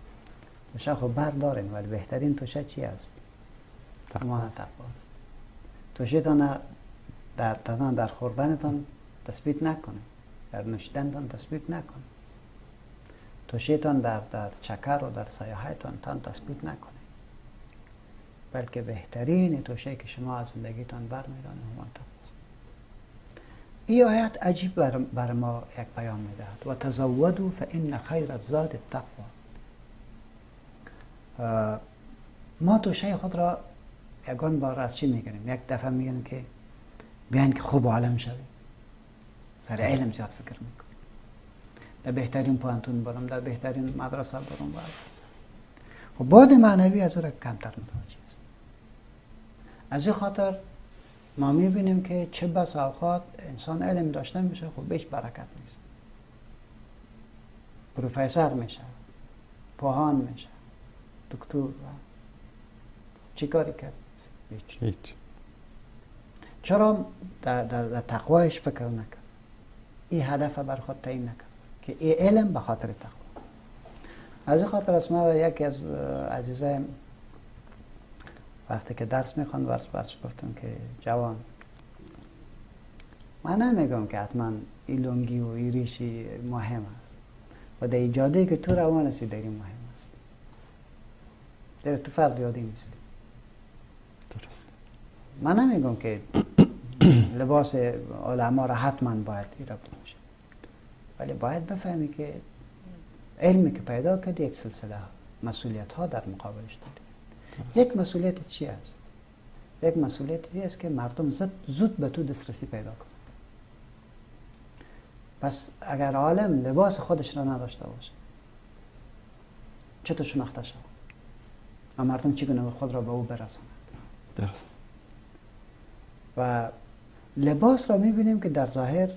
توشه خب بردارین، ولی بهترین توشه چی است؟ تقوا است. توشه تان در خوردنتان تثبیت نکنه، در نوشیدنتان تثبیت نکنه، توشیتان در چکر و در سیاحتان تان تثبیت نکنه، بلکه بهترین توشه که شما از زندگیتان برمیدانید همان تقوا است. این آیت عجیب بر ما یک پیام میدهد: و تزودوا فان خیر الزاد التقوا. ما توشه خود را یگان بار از چی میگیریم؟ یک دفعه میگیم که بیاین که خوب عالم شویم، سر علم زیاد فکر میکنیم، در بهترین پوهنتون برم، در بهترین مدرسه برم. خب بعد معنوی از او را کمتر متوجه است. از این خاطر ما میبینیم که چه بس اوقات انسان علم داشته میشه، خب بهش برکت نیست، پروفسور میشه، پوهان میشه، دکتر، چی کاری کرد؟ هیچ. چرا در تقوایش فکر نکرد؟ این هدف بر خود تعیین نکرد. که این علم به خاطر تقوا. از این خاطر است من یکی از عزیزایم وقتی که درس میخوان برش گفتم که جوان، من نمیگم که حتما این لنگی و این ریشی مهم است و در ایجاده که تو روان هستی در این مهم است، در تو فرد یادی نیست. درست. من نمیگم که لباس علما را حتما باید ایرا بپوشی، ولی باید بفهمی که علمی که پیدا کردی یک سلسله مسئولیت ها در مقابلش داری. یک مسئولیت چی است؟ یک مسئولیت است که مردم زود به تو دسترسی پیدا کنند. پس اگر عالم لباس خودش را نداشته باشه چطور شناخته شود و مردم چگونه خود را به او برسانند؟ درست. و لباس را میبینیم که در ظاهر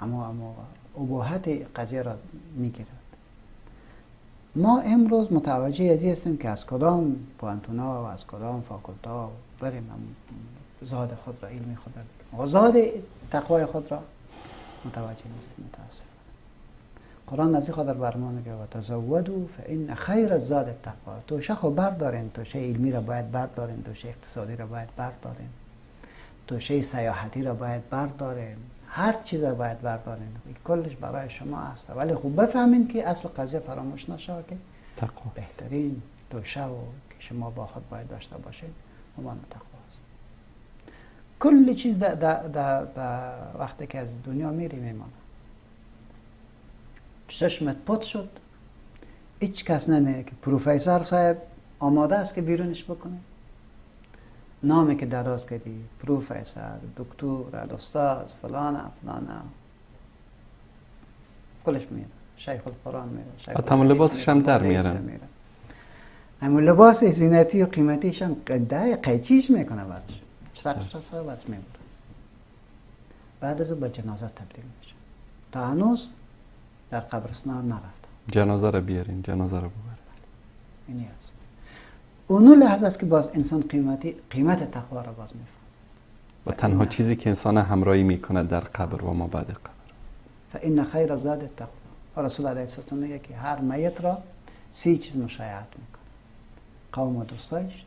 اما ابهت قضیه را میگیرد. ما امروز متوجه از این هستیم که از کدام پوانتونا و از کدام فاکولتا بریم زاد خود را، علمی خود را بگیریم و زاد تقوای خود را متوجه نیستیم. متاسفانه قرآن از این خاطر بر ما میگه و تزودوا فان خیر الزاد التقوا. توشه خو بردارین، توشه علمی را باید بردارین، توشه اقتصادی را باید بردارین، توشه سیاحتی را باید بردارین، هر چیز را باید بردارین، کلش برای شما است. ولی خوب بفهمین که اصل قضیه فراموش نشه که تقوا بهترین توشه و که شما با خود باید داشته باشین همان تقوا است. کل چیز در وقتی که از دنیا میری میمانه. چشمت پت شد، هیچ کس نمیگه که پروفسور صاحب آماده است که بیرونش بکنه. نامی که دراز کردی، پروفسور، دکتر، استاد، فلان فلان، کلش میره، شیخ القرآن میره، شیخ حتی لباسش هم در میارن، همون لباس زینتی و قیمتیش هم در قیچیش میکنه برش، چرا چرا برش میبره. بعد از او به جنازه تبدیل میشه. تا هنوز در قبرستان نرفت. جنازه را بیارین، جنازه را ببرین. اینی است. اونو لحظه است که باز انسان قیمت تقوا را باز میفهمد. و تنها چیزی که انسان همراهی میکند در قبر و ما بعد قبر. فان خیر زاد التقوا. رسول الله علیه السلام میگه که هر میت را 3 چیز مشایعت میکنه: قوم و دوستایش،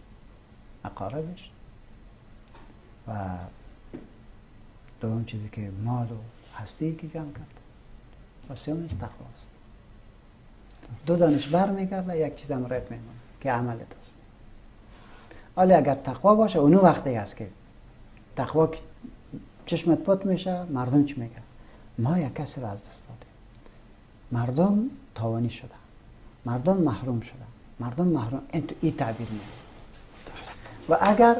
اقاربش، و دوم چیزی که مال و هستی که جمع کرد، و سومش تقوا است. دو دانش بر میگرده، یک چیز هم رد میمونه که عملت است. ولی اگر تقوا باشه، اونو وقتی است که تقوا که چشمت پت میشه، مردم چی میگن؟ ما یک کسی را از دست دادیم، مردم تاوانی شدن، مردم محروم شدن، مردم محروم، این تعبیر میگه. و اگر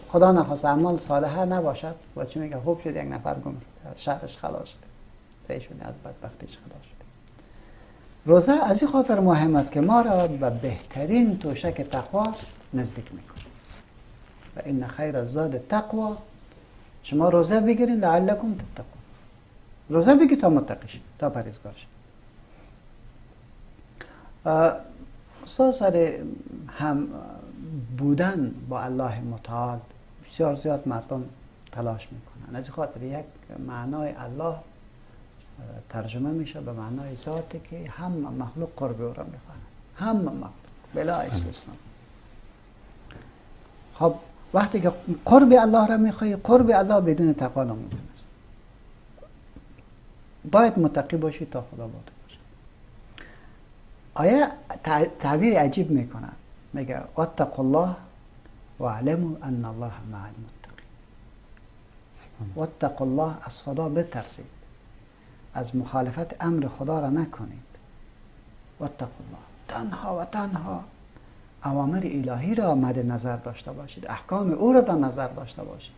خدا نخواست اعمال صالحه نباشد، با چی میگه؟ خوب شد یک نفر گم شد، از شهرش خلاص شد، ایشون از بدبختیش خلاص شد. روزه از این خاطر مهم است که ما را به بهترین توشک تقواست نزدیک میکنه. و این خیر الزاد تقوا. شما روزه بگیرین لعلکم تتقون. روزه بگیر تا متقی شید، تا پرهیزگار شید. استاد، سر هم بودن با الله متعال بسیار زیاد مردم تلاش میکنن. از این خاطر یک معنای الله ترجمه میشه به معنای ذاتی که هم مخلوق قرب او را میخواهند، هم مخلوق بلا استثنا. خب وقتی که قرب الله را میخوای، قرب الله بدون تقوا ناممکن است. باید متقی باشی تا خدا با تو باشه. آیه تعبیر عجیب میکنه، میگه واتقوا الله واعلموا ان الله مع المتقین. واتقوا الله، از خدا بترسید، از مخالفت امر خدا را نکنید. واتقوا الله، تنها و تنها اوامر الهی را مد نظر داشته باشید، احکام او را در نظر داشته باشید.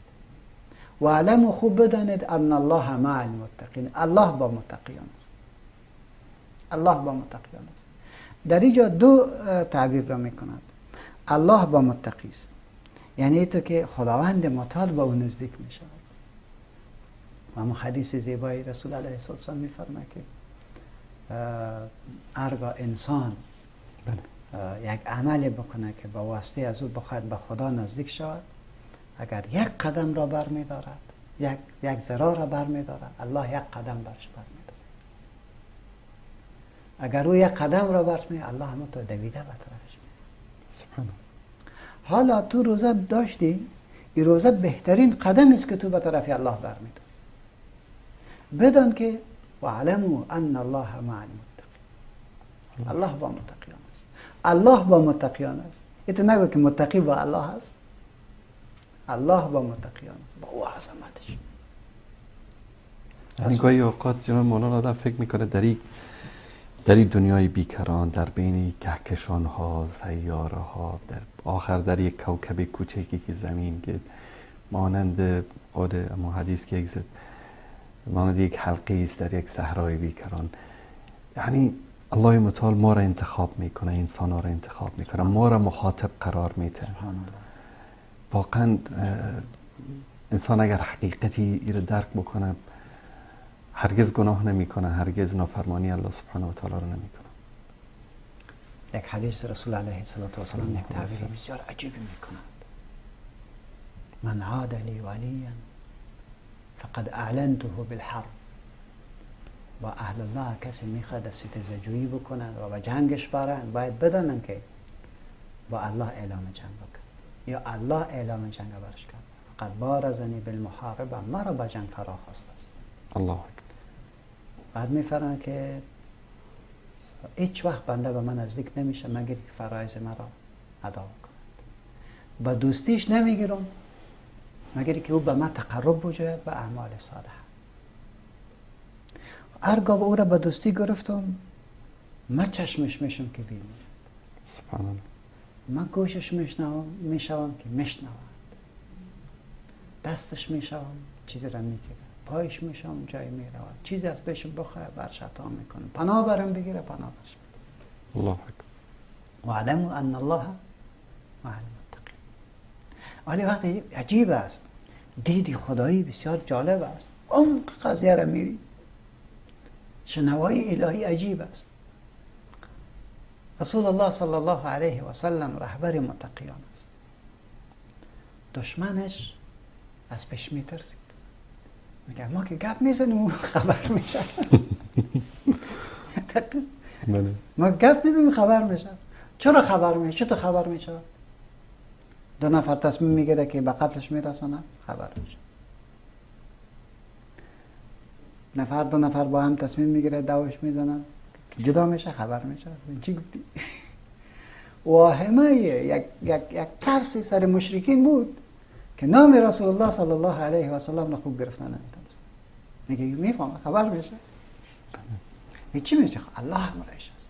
و علم، خوب بدانید ان الله مع المتقین، الله با متقیان است. الله با متقیان است. در اینجا دو تعبیر را میکند. الله با متقی است، یعنی تو که خداوند متعال با او نزدیک میشود. و اما حدیث زیبایی رسول علیه السلام میفرماید که هرگاه انسان یک عمل بکنه که با واسطه از او بخواهد به خدا نزدیک شود، اگر یک قدم را بر می‌دارد، یک ذره را بر می‌دارد، الله یک قدم برش بر می‌دارد. اگر او یک قدم را برت می، الله هم تو دویده به طرفش می. سبحان. حالا تو روزه داشتی، این روزه بهترین قدم است که تو به طرف الله برمیداری. بدان که واعلموا ان الله مع المتقین. الله با متقیان است. الله با متقیان است. ایتو نگو که متقی با الله است. الله با متقیان، با او عظمتش. یعنی گاهی اوقات جناب مولانا آدم فکر میکنه در این دنیای بیکران، در بین کهکشان ها، سیاره ها، در آخر در یک کوکب کوچکی که زمین، که مانند قول اما حدیث که یک مانند یک حلقه است در یک صحرای بیکران، یعنی الله متعال ما را انتخاب میکنه، انسان ها را انتخاب میکنه، ما را مخاطب قرار میده. واقعا انسان اگر حقیقتی را درک بکنه هرگز گناه نمیکنه، هرگز نافرمانی الله سبحانه و تعالی را نمیکنه. یک حدیث رسول علیه الصلاة والسلام یک تعبیر بسیار عجیبی میکنند. من عاد لی ولیا فقد اعلنته بالحرب. با اهل الله کسی میخواد ستیزه بکنند و به جنگش برند، باید بدانند که با الله اعلام جنگ بکنند یا الله اعلام جنگ برش کرد. فقد بارزنی بالمحاربه، مرا به جنگ فرا خواسته است. الله. بعد میفرمایند که هیچ وقت بنده به من نزدیک نمیشه مگر که فرایض مرا ادا کند. با دوستیش نمیگیرم مگر که او به من تقرب بجوید به اعمال صالحه. هرگاه او را به دوستی گرفتم، من چشمش میشم که ببیند. سبحان الله. من گوشش میشوم که میشنود. دستش میشوم چیزی را میگیره، پایش میشم جای میرود، چیزی از پیشم بخواه برش عطا میکنه، پناه برم بگیره پناه برش میده. الله اکبر. واعلموا ان الله مع المتقین. ولی وقتی عجیب است، دیدی خدایی بسیار جالب است، عمق قضیه را میری، شنوایی الهی عجیب است. رسول الله صلی الله علیه و سلم رهبر متقیان است. دشمنش از پیش میترسید، میگه ما که گپ میزنیم اون خبر میشه. ما گپ میزنیم خبر میشه. چرا خبر میشه؟ چطور خبر میشه؟ دو نفر تصمیم میگیره که به قتلش میرسانه، خبر میشه. نفر دو نفر با هم تصمیم میگیره دعواش میزنن، جدا میشه، خبر میشه. چی گفتی؟ واهمه یک یک یک ترسی سر مشرکین بود که نام رسول الله صلی الله علیه و سلم را خوب گرفتن نمیتونست. میگه میفهمه خبر میشه. چی میشه؟ الله همراهش است.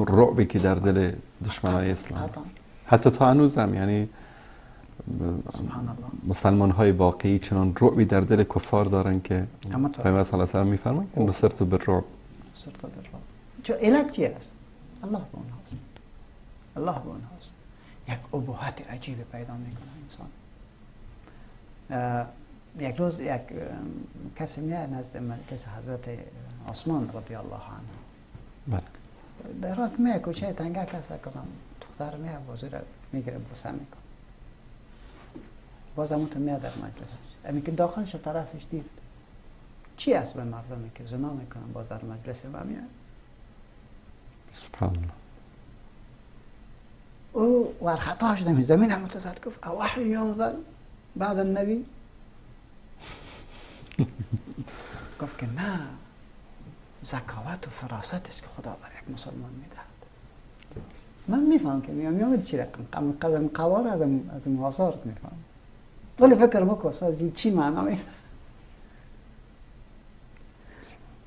رعبی که در دل دشمنای اسلام حتی تا هنوزم، یعنی سبحان الله، مسلمان های واقعی چنان رعبی در دل کفار دارن که پیامبر صلی الله علیه و سلم میفرمایند نصرت بالرعب. نصرت بالرعب. چه علت چی است؟ الله با اونهاست. الله با اونهاست. یک ابهت عجیب پیدا میکنه انسان. یک روز یک کسی میاد نزد مجلس حضرت عثمان رضی الله عنه. بله. در راه میاد کوچه تنگه کس کدام دختر میاد بازی را میگیره بوسه میکنه. باز همون تو میاد در مجلسش. امی که داخلش طرفش دید چی است به مردمی که زنا میکنن باز در مجلس ما میاد. سبحان الله. او ورخطا شد زمین هم متزد گفت اوحی ینزل بعد النبی؟ گفت که نه، ذکاوت و فراست است که خدا بر یک مسلمان میدهد. من میفهم که میام چی رقم قدم قوار از محاصرت میفهم، ولی فکر بکن استاد چی معنا میده.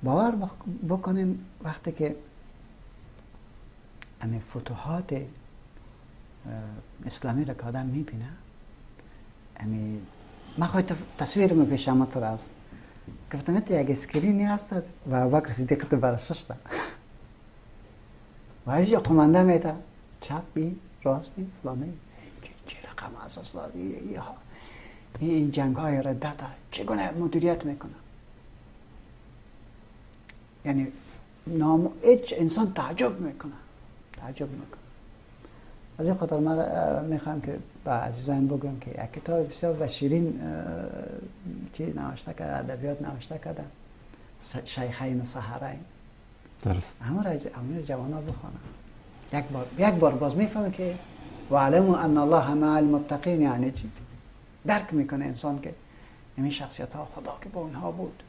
باور بکنین وقتی که همین فتوحات اسلامی را که آدم میبینه، امی من خواهی تصویر می پیش تو است گفتم یک اسکرینی هست و ابوبکر صدیق تو برششته و از اینجا قمانده میته چپی راستی فلانی چه رقم اساس داره این جنگ های ردت چگونه مدیریت میکنه. یعنی نام هیچ انسان تعجب میکنه، تعجب میکنه. از این خاطر من میخوام که به عزیزان بگم که یک کتاب بسیار و شیرین چی نوشته کرده، ادبیات نوشته کرده، شیخین و سحرین. درست. همون جوانا بخوانن. یک بار باز میفهمه که واعلموا ان الله مع المتقین یعنی چی؟ درک میکنه انسان که این شخصیت ها خدا که با اونها بود،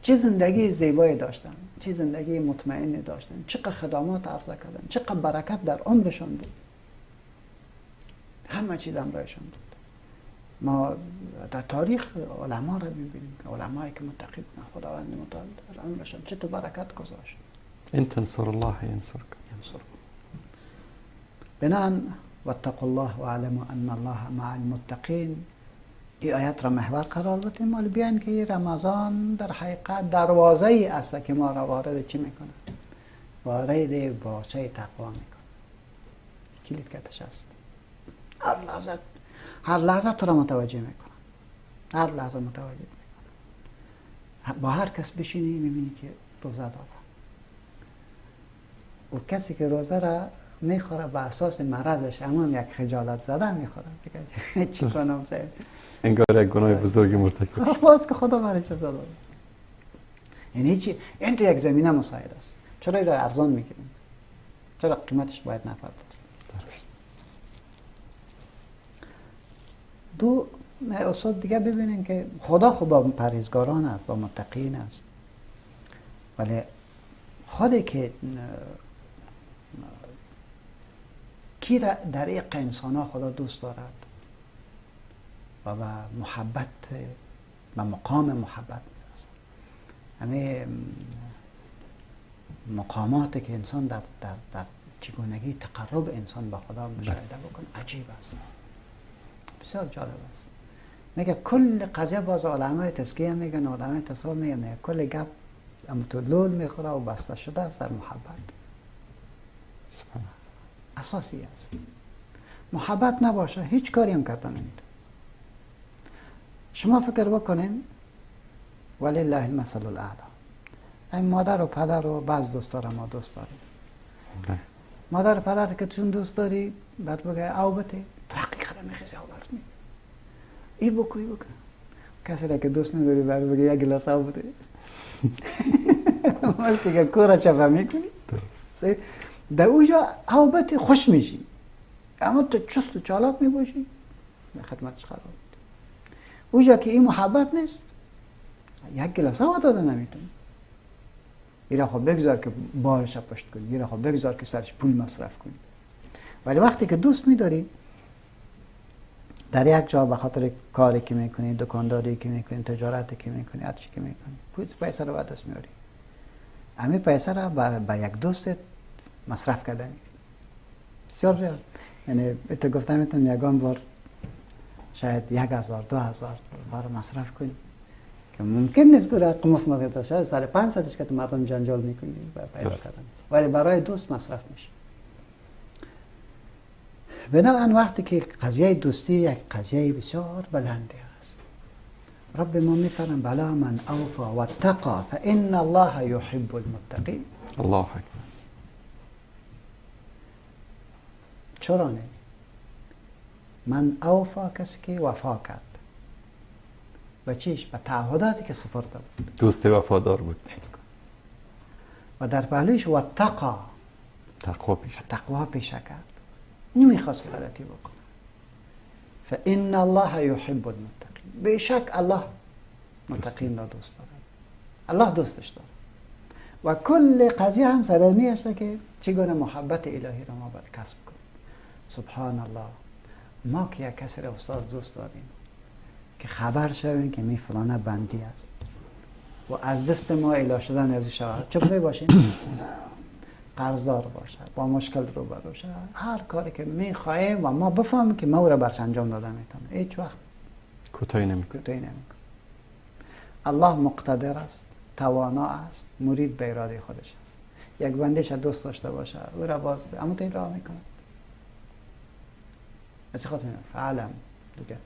چه زندگی زیبایی داشتن، چه زندگی مطمئنی داشتن، چقدر خدمات عرضه کردن، چقدر برکت در عمرشان بود، همه چیز همراهشان بود. ما در تاریخ علما را میبینیم که علمایی که متقی بودن خداوند متعال در عمرشان چطور برکت گذاشت. ان تنصر الله ینصرکم. ینصرکم. بناءً واتقوا الله واعلموا ان الله مع المتقین، این آیت را محور قرار بدیم. ولی بیاین که رمضان در حقیقت دروازه ای است که ما را وارد چی میکنه؟ وارد باغچه تقوا میکنه. کلید کتش است. هر لحظه تو را متوجه میکنه، هر لحظه متوجه میکنه. با هر کس بشینی میبینی که روزه داره و کسی که روزه را میخوره به اساس مرضش، اما یک خجالت زده میخوره، چی کنم سید؟ انگار یک گناه بزرگی مرتکب. باز که خدا برای اجازه داده. یعنی چی؟ این تو یک زمینه مساعد است. چرا این را ارزان میگیریم؟ چرا قیمتش باید نپردازیم؟ درست. دو استاد دیگه ببینین که خدا خب با پرهیزگاران است، با متقین است، ولی خودی که کی را در عق انسان ها خدا دوست دارد و به محبت، به مقام محبت میرسد. همه مقاماتی که انسان در در در چگونگی تقرب انسان به خدا مشاهده بکنه عجیب است، بسیار جالب است. میگه کل قضیه باز علمای تزکیه میگن، علمای تصوف میگن، میگه کل گپ تو لول میخوره و بسته شده است در محبت. اساسی است. محبت نباشه هیچ کاری هم کردن نمیتونه. شما فکر بکنین ولله المثل الاعلی، این مادر و پدر و بعض دوستا را ما دوست داریم. مادر و پدر که چون دوست داری بعد بگه او بته ترقی خدا میخیزه او برات می ای بکو ای بکو. کسی را که دوست نداری بعد بگه یک گلاس او بده باز دیگه کورا چفه میکنی. درست. در اوجا او بته خوش میشی، اما تو چست و چالاک میباشی به خدمتش قرار میدی. اوجا که این محبت نیست یک گلاس او داده نمیتونی. ایرا خب بگذار که بارش پشت کنی، ایرا خب بگذار که سرش پول مصرف کنی. ولی وقتی که دوست میداری در یک جا به خاطر کاری که میکنی، دکانداری که میکنی، تجارتی که میکنی، هر چی که میکنی، پول پیسه رو به دست میاری. همین پیسه را به یک دوست مصرف کردن بسیار زیاد. یعنی تو گفتم میتونم یگان بار شاید 1000 2000 بار مصرف کنی که ممکن نیست که رقم مفت شاید سر 500 که تو مردم جنجال میکنی پیدا کردن، ولی برای دوست مصرف میشه. بنابراین وقتی که قضیه دوستی یک قضیه بسیار بلنده است، رب ما میفرم بلا من اوفا واتقا فان الله يحب المتقین. الله اکبر. چرا نه؟ من اوفا کسی که وفا کرد و چیش؟ به تعهداتی که سپرده بود، دوست وفادار بود و در پهلویش واتقا، تقوا پیشه کرد، نمیخواست که غلطی بکنه. فان الله يحب المتقین. بیشک الله متقین را دوست دارد، الله دوستش دارد. و کل قضیه هم سر است که چگونه محبت الهی را ما باید کسب کنیم. سبحان الله، ما که یک کسی را استاد دوست داریم که خبر شویم که می فلانه بندی است و از دست ما اله شدن از او شود، چه باشیم قرضدار باشه، با مشکل روبرو شه، هر کاری که میخواهیم و ما بفهمیم که ما او را برش انجام داده میتونم، هیچ وقت کوتاهی نمیکنه. الله مقتدر است، توانا است، مرید به اراده خودش است. یک بندش دوست داشته باشه او را باز اما تا این راه میکنه. از خاطر فعلم دیگه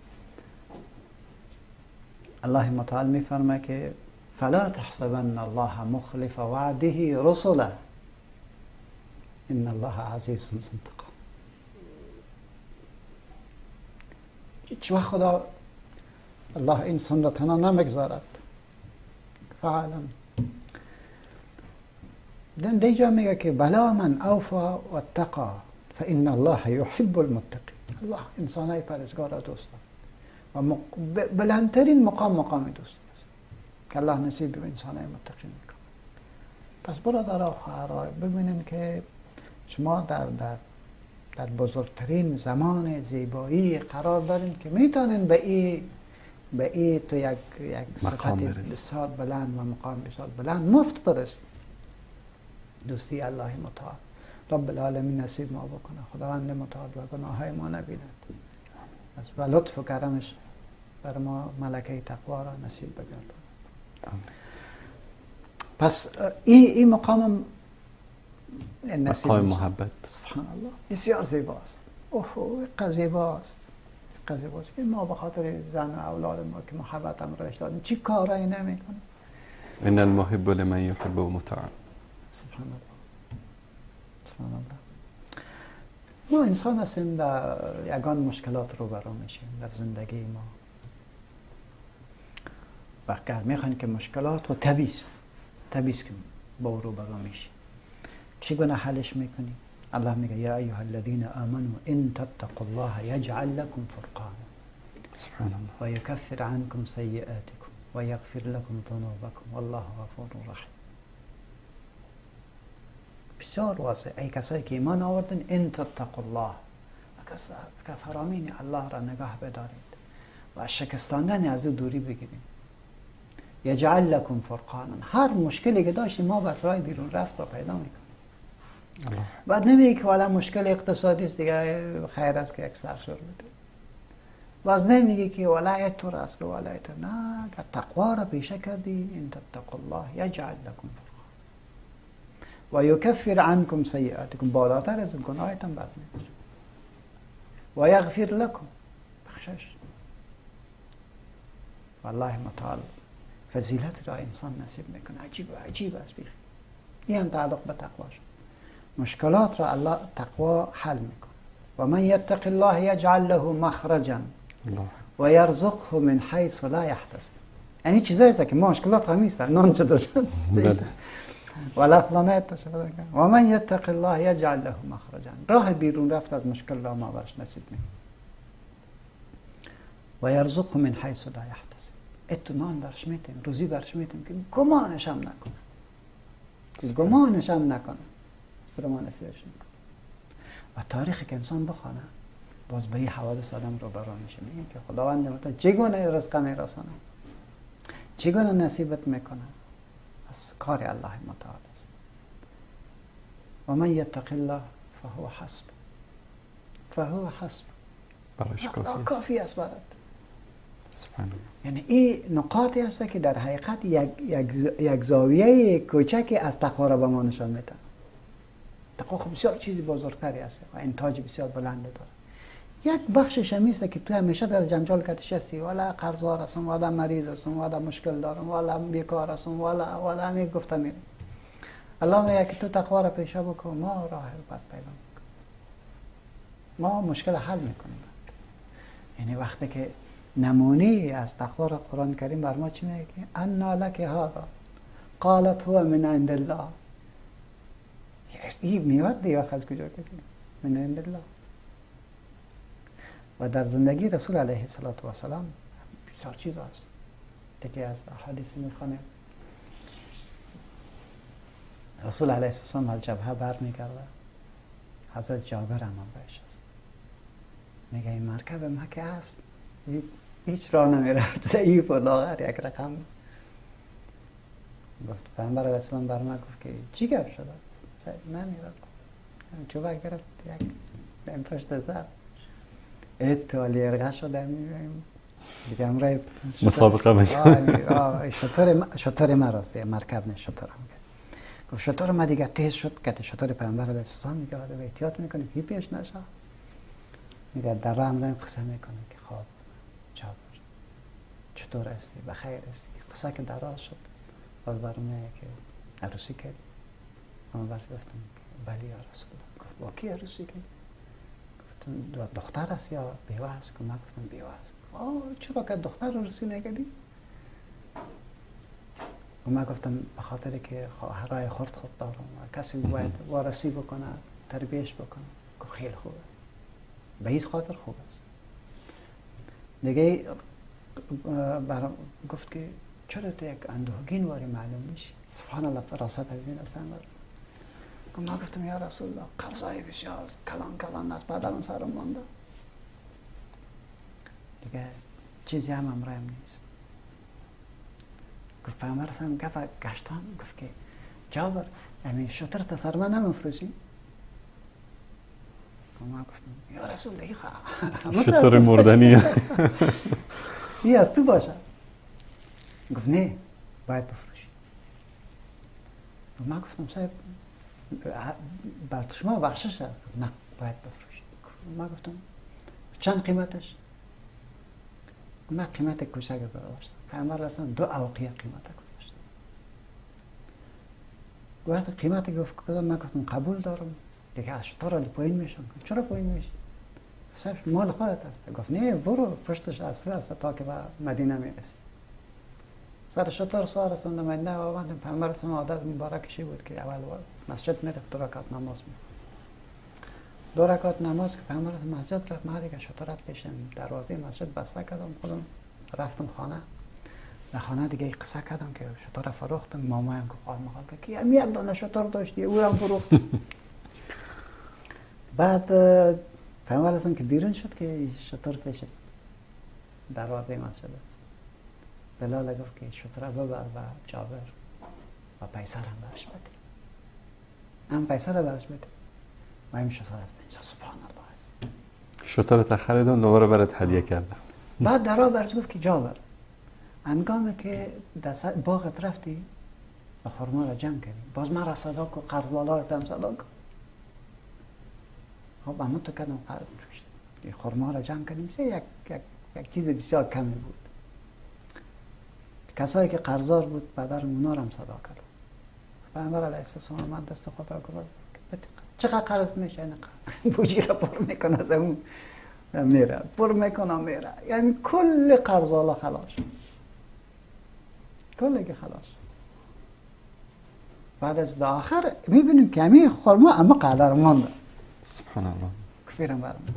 الله متعال میفرمه که فلا تحسبن الله مخلف وعده رسله ان الله عزیز ذو انتقام. هیچ وقت خدا الله انسان را تنها نمیگذارد. فعلم دیجا میگه که بلا من اوفا و اتقا فان الله یحب المتقین. الله انسانهای پرهیزگار را دوست دارد و بلندترین مقام مقام دوستی است که الله نصیب به انسانهای متقین میکنه. پس برادرها و خواهرها، ببینیم که شما در در در بزرگترین زمان زیبایی قرار دارین که میتونین به ای تو یک صفت بسیار بلند و مقام بسیار بلند مفت برسید. دوستی الله متعال رب العالمین نصیب ما بکنه. خداوند متعال و گناه های ما نبیند و لطف و کرمش بر ما ملکه تقوا را نصیب بگرداند. پس این مقام نصیب، مقام محبت. سبحان الله، بسیار زیباست. اوه، زیباست، زیباست که ما به خاطر زن و اولاد ما که محبت هم روش دادیم چی کارایی نمیکنیم. ان المحب لمن یحب مطیع. سبحان الله، سبحان الله. ما انسان هستیم، در یگان مشکلات رو برا میشیم در زندگی ما و اگر میخواین که مشکلات و طبیعیست، طبیعیست که با رو برا میشیم، چگونه حلش میکنیم؟ الله میگه یا ایها الذین آمنوا ان تتقوا الله یجعل لكم فرقانا سبحان الله و یکفر عنکم سیئاتکم و یغفر لكم ذنوبکم والله غفور رحیم. بسیار واضح. ای کسایی که ایمان آوردن، ان تتقوا الله، اگر فرامین الله را نگاه بدارید و از شکستاندن از او دوری بگیرید، یجعل لكم فرقانا، هر مشکلی که داشتیم ما بر راه بیرون رفت را پیدا میکنیم. بعد نمیگه که والا مشکل اقتصادی است، دیگه خیر است که یک سرشور بده. باز نمیگه که والا طور است که والا طور. نه، اگر تقوا را پیشه کردی، ان تتقوا الله یجعل لكم فرقانا و یکفر عنکم سیئاتکم، بالاتر از اون گناهتان بد میشه، و یغفر لكم، بخشش. والله متعال فضیلت را انسان نصیب میکنه. عجیب عجیب است بیخی. این هم تعلق به تقوا شد. مشکلات را الله تقوا حل میکنه. و من یتق الله یجعل له مخرجا و یرزقه من حیث لا یحتسب. یعنی چیزایی است که ما مشکلات همیست نان چطور شد ولا فلان شد. و من یتق الله یجعل له مخرجا، راه بیرون رفت از مشکل را ما برش نصیب میکنه. و یرزقه من حیث لا یحتسب، اتو نان برش میتیم، روزی برش میتیم که گمانش هم نکنه، گمانش هم نکنه، ما نصیبش میکنه. و تاریخ که انسان بخوانه باز به این حوادث آدم رو برا میشه، میگه که خداوند متعال چگونه رزق میرسانه، چگونه نصیبت میکنه، از کار الله متعال است. و من یتق الله فهو حسب، فهو حسب، براش کافی است، کافی است برات. سبحان الله. یعنی این نقاطی هست که در حقیقت یک زاویه کوچکی از تقوا را به ما نشان میده. تقوا خب بسیار چیزی بزرگتری است و انتاج بسیار بلند داره. یک بخشش همی است که تو همیشه در جنجال کتش هستی، والا قرضدار هستم، والا مریض هستم، والا مشکل دارم، والا بیکار هستم، والا همی گفته میرم. الله میگه که تو تقوا را پیشه بکن، ما راه رو بد پیدا میکنیم، ما مشکل حل میکنیم. یعنی وقتی که نمونه از تقوا را قرآن کریم بر ما چی میگه؟ انا لک هذا قالت هو من عند الله. این میوه دیگه از کجا کردی؟ من عند الله. و در زندگی رسول علیه الصلاة والسلام بسیار چیز هست. تکی از حدیث میخوانیم رسول علیه السلام از جبهه بر میگرده، حضرت جابر هم بهش است، میگه این مرکب مکه است، هیچ راه نمیرفت، ضعیف و لاغر یک رقم. گفت پیامبر علیه السلام بر من گفت که چی گپ شده؟ نمیرفت، چوبک گرفت یک این پشت زد، اتوالی ارغه شده، میگیم دیگه امرای مسابقه میکنه. شتر من راست، مرکب نه شتر هم. گفت شتر ما دیگه تیز شد که شتر پیامبر علیه السلام، میگه آدم احتیاط میکنه که پیش نشه. میگه در راه امرای قصه میکنه که خب جابر چطور هستی، بخیر هستی؟ قصه که دراز شد باز برام میگه که عروسی کردی؟ من برش گفتم بله یا رسول الله. گفت با کی عروسی کردی؟ گفتم دختر است یا بیوه است؟ که من گفتم بیوه است. آه چرا که دختر عروسی نکردی؟ و من گفتم به خاطر که خواهرای خرد خود دارم و کسی باید وارسی بکنه، تربیهش بکنه. گفت خیلی خوب است، به هیچ خاطر خوب است. دیگه برام گفت که چرا تو یک اندوهگین واری معلوم میشی؟ سبحان الله، فراست ببین فهمید. گفت من گفتم یا رسول الله قرضای بسیار کلان کلان از پدرم سرم مانده، دیگه چیزی هم امرایم نیست. گفت پیامبر سم گفت گشتان، گفت که جابر امی شتر تا سر من نمیفروشی؟ ما گفتم یا رسول الله شتر مردنیه ای از تو باشه. گفت نه باید بفروشی. ما گفتم صاحب بر شما بخشش است. نه باید بفروشی. ما گفتم چند قیمتش؟ ما قیمت کوچک گذاشتم. پیامبر اصلا 2 اوقیه قیمت گذاشت. وقتی قیمت گفت من گفتم قبول دارم. دیگه از شطور پایین میشم. چرا پایین میشی؟ صاحب مال خودت است. گفت نه برو پشتش از تو است تا که به مدینه میرسی. سر شطور سوار رسوندم مدینه و آمدیم. پیامبر اصلا عادت مبارکشی بود که اول مسجد میرفت 2 رکعت نماز میخوند. 2 رکعت نماز که پیامبر مسجد رفت، من دیگه شطورت کشیدم دروازه مسجد بسته کردم، خودم رفتم خانه. در خانه دیگه قصه کردم که شطور فروختم. مامایم گفت قال مقال که یک دانه شطور داشتی او را فروختم. بعد پیامبر اصلا که بیرون شد که شطور پیش دروازه مسجد است. بلال گفت که شطور ببر و جابر و پیسه هم برش بده، هم پیسه را برش بده و این شطور از بینجا. سبحان الله، شطور تا خریدم دوباره برات هدیه کردم. بعد درا برش گفت که جابر هنگامی که در باغت رفتی و خرما را جمع کردی، باز من را صدا کن، قرض بالا را دم صدا کن. خب اما تو کردم خرما را جمع کردیم، یک یک چیز بسیار کمی بود. کسایی که قرضدار بود پدر اونا را هم صدا کردم. پیامبر علیه السلام من دست خود را گذاشت، چقدر قرض میشه؟ اینقدر. بوجی را پر میکنه از اون میره، پر میکنه میره، یعنی کل قرض الله خلاص، کل که خلاص. بعد از آخر میبینیم که همین خرما اما قدر مانده. سبحان الله، کفیرم برم.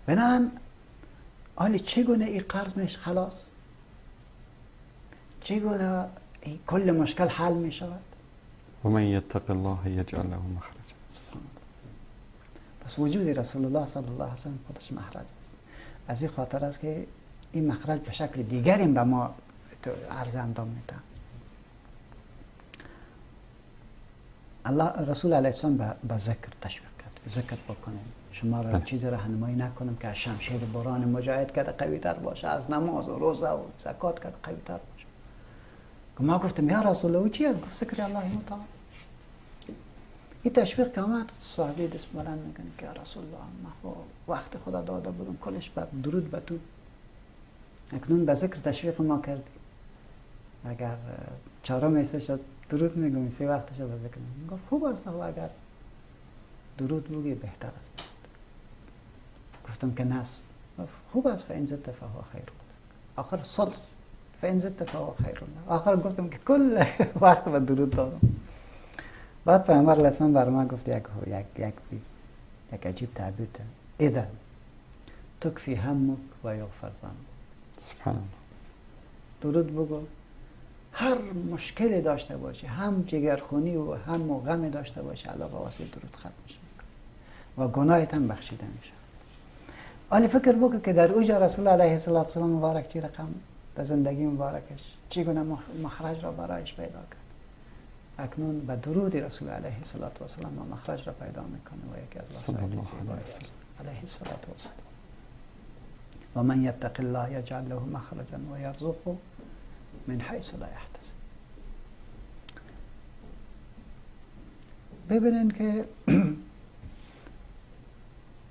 بنابراین حالا چگونه این قرض میشه خلاص؟ چگونه این کل مشکل حل میشود؟ و من یتق الله یجعل له مخرجا. سبحان الله. پس وجود رسول الله صلی الله علیه و سلم خودش مخرج است. از این خاطر است که این مخرج به شکل دیگری به ما عرض اندام میده. الله رسول علیه السلام به ذکر تشویق کرد، ذکر بکنیم، شما را چیز راهنمایی نکنم که از شمشیر بران مجاهد کرده قوی تر باشه، از نماز و روزه و زکات کرده قوی تر باشه. ما گفتم یا رسول الله چیه؟ گفت ذکر الله متعال. این تشویق که آمد صحابه دست بلند میکنه که یا رسول الله من خب وقت خدا داده بودم کلش بر درود به تو، اکنون به ذکر تشویق ما کردی، اگر چهارم ایسته شد درود میگم، سه وقتش به ذکر میگم. گفت خوب است، اگر درود بگی بهتر است. گفتم که نه خوب است، فان زدت فهو خیر لك. آخر ثلث فان زدت فهو خیر لك. آخر گفتم که کل وقت به درود دادم. بعد پیامبر علیه السلام بر ما گفت یک یک یک یک عجیب تعبیر داد، اذا تکفی همک و یغفر ذنبک. سبحان الله. درود بگو، هر مشکلی داشته باشی، هم جگرخونی و هم غم داشته باشی، الله به واسطه درود ختمش میکنه و گناهت هم بخشیده میشه. حالا فکر بکن که در اوج رسول علیه السلام مبارک چی رقم در زندگی مبارکش چگونه مخرج را برایش پیدا کرد. اکنون به درود رسول علیه السلام مخرج را پیدا میکنه و یکی از وسایل زیبایی است علیه السلام. و من یتق الله یجعل له مخرجا و یرزقه من حیث لا یحتسب. ببینین که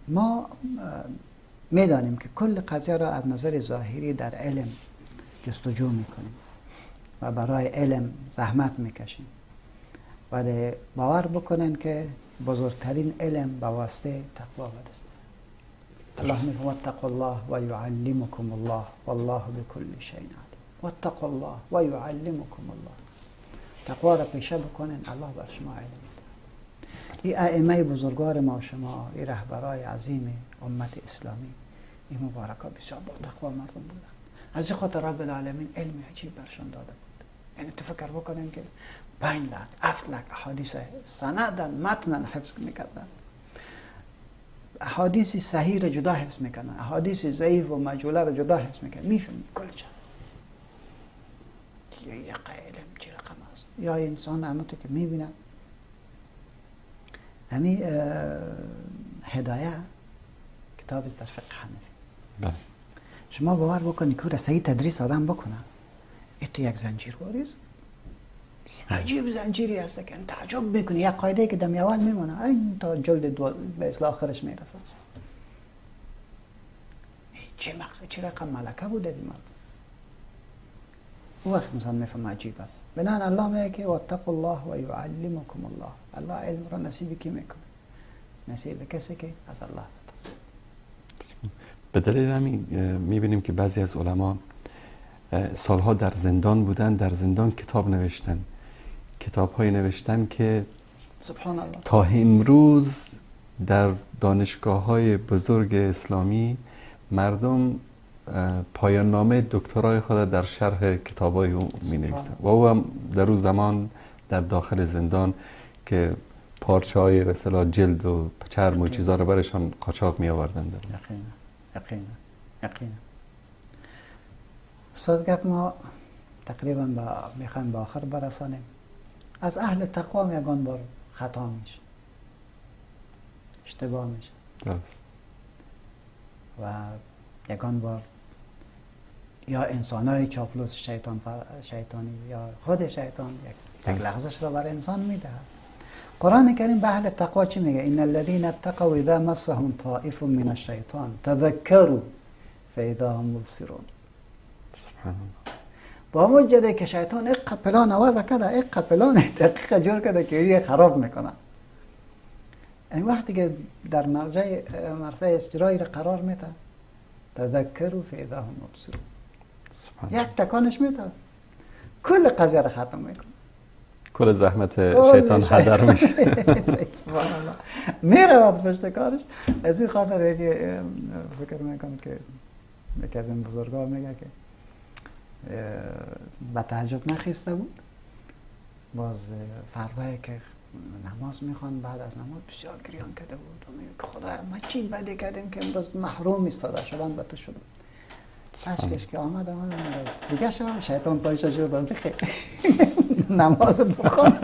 ما میدانیم که کل قضیه را از نظر ظاهری در علم جستجو میکنیم و برای علم زحمت میکشیم، ولی باور بکنن که بزرگترین علم به واسطه تقوا به دست میاد. الله میگه واتقوا الله و یعلمکم الله والله بكل شیء علیم. واتقوا الله و یعلمکم الله. تقوا را پیشه بکنین، الله بر شما علم میده. این ائمه بزرگوار ما و شما، این رهبرای عظیم امت اسلامی، این مبارکا بسیار با تقوا مردم بودن. از این خاطر رب العالمین علم عجیب برشان داده بود. یعنی تفکر بکنین که 5 لک 7 لک احادیث سندن متنن حفظ میکردن، احادیث صحیح را جدا حفظ میکنن، احادیث ضعیف و مجهوله را جدا حفظ میکنن، میفهمی کل چه یک علم چه رقم است. یا انسان همونطور که میبینم همی هدایه کتاب در فقه حنفی، بله. شما باور بکنید که صحیح تدریس آدم بکنه، این تو یک زنجیر واری است، عجیب زنجیری است که تعجب میکنی. یک قاعده که دم اول میمونه این تا جلد دو به اصلاح آخرش میرسه. چه رقم ملکه بوده دی مرد. او وقت انسان میفهمه عجیب است. بنابراین الله میگه که واتقوا الله و یعلمکم الله. الله علم را نصیب کی میکنه؟ نصیب کسی که از الله بترسه. به دلیل همین میبینیم که بعضی از علما سالها در زندان بودن، در زندان کتاب نوشتن، کتاب های نوشتن که سبحان الله تا امروز در دانشگاه های بزرگ اسلامی مردم پایان نامه دکترای خود در شرح کتاب های او می نویسند و او هم در او زمان در داخل زندان که پارچه های به اصطلاح جلد و چرم و چیزا رو برشان قاچاق می آوردن. یقینا یقینا یقینا. استاد گپ ما تقریبا میخوایم به آخر برسانیم. از اهل تقوا یگان بار خطا میشه، اشتباه میشه، درست. و یگان بار یا انسانای چاپلوس شیطانی یا خود شیطان یک لحظهش را بر انسان میدهد. قرآن کریم به اهل تقوا چی میگه؟ ان الذين اتقوا اذا مسهم طائف من الشیطان تذکروا فاذا هم مبصرون. سبحان الله. با موجده که شیطان اق پلان وضع کرده، اق پلان دقیقه جور کرده که یه خراب میکنه. این وقتی که در مرسه استرایی را قرار میده، تذکروا فاذا هم مبصرون، یک تکانش میده کل قضیه را ختم میکنه، کل زحمت شیطان هدر میشه. سبحان الله میره پشت کارش. از این خاطر یکی فکر میکنم که یکی از این بزرگا میگه که به تعجب نخیسته بود، باز فردایی که نماز میخوان بعد از نماز بسیار گریان کرده بود و میگه که خدا ما چی بدی کردیم که امروز محروم ایستاده شدم به تو شدم. اشکش که آمد دیگه شدم شیطان پایش شد بخیر نماز بخوان،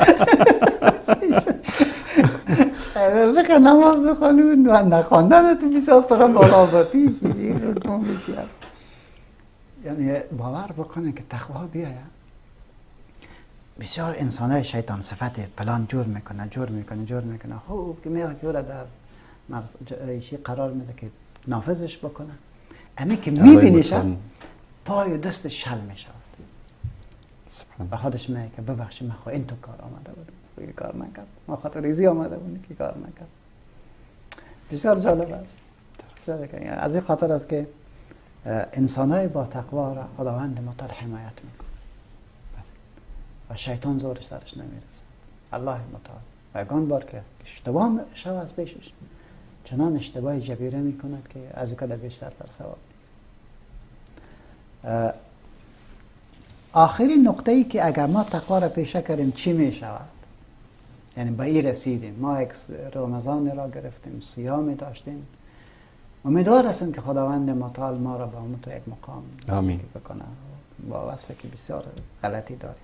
بخیر نماز بخوان و نخواندن تو بسیار طرف بالا آوردی چی هست. یعنی باور بکنه که تقوا بیاید. بسیار انسان های شیطان صفت پلان جور میکنه جور میکنه جور میکنه، خوب که میره که در چی قرار میده که نافذش بکنه، امی که میبینیش پای و دست شل میشود و خودش میگه که ببخشید من خو این تو کار آمده بودم، این کار نکرد، ما خاطر ریزی آمده بودم که کار نکرد. بسیار جالب است. از این خاطر است که انسان های با تقوا را خداوند متعال حمایت میکنه و شیطان زورش سرش نمیرسه. الله متعال و یگان بار که اشتباه شود از پیشش چنان اشتباه جبیره میکند که از او کده بیشتر در ثواب. آخرین نقطه ای که اگر ما تقوا را پیشه کردیم چی میشود؟ یعنی به این رسیدیم، ما یک رمضان را گرفتیم، صیام داشتیم، امیدوار هستیم که خداوند متعال ما را به اون تو یک مقام آمین بکنه با وصفی که بسیار غلطی داریم.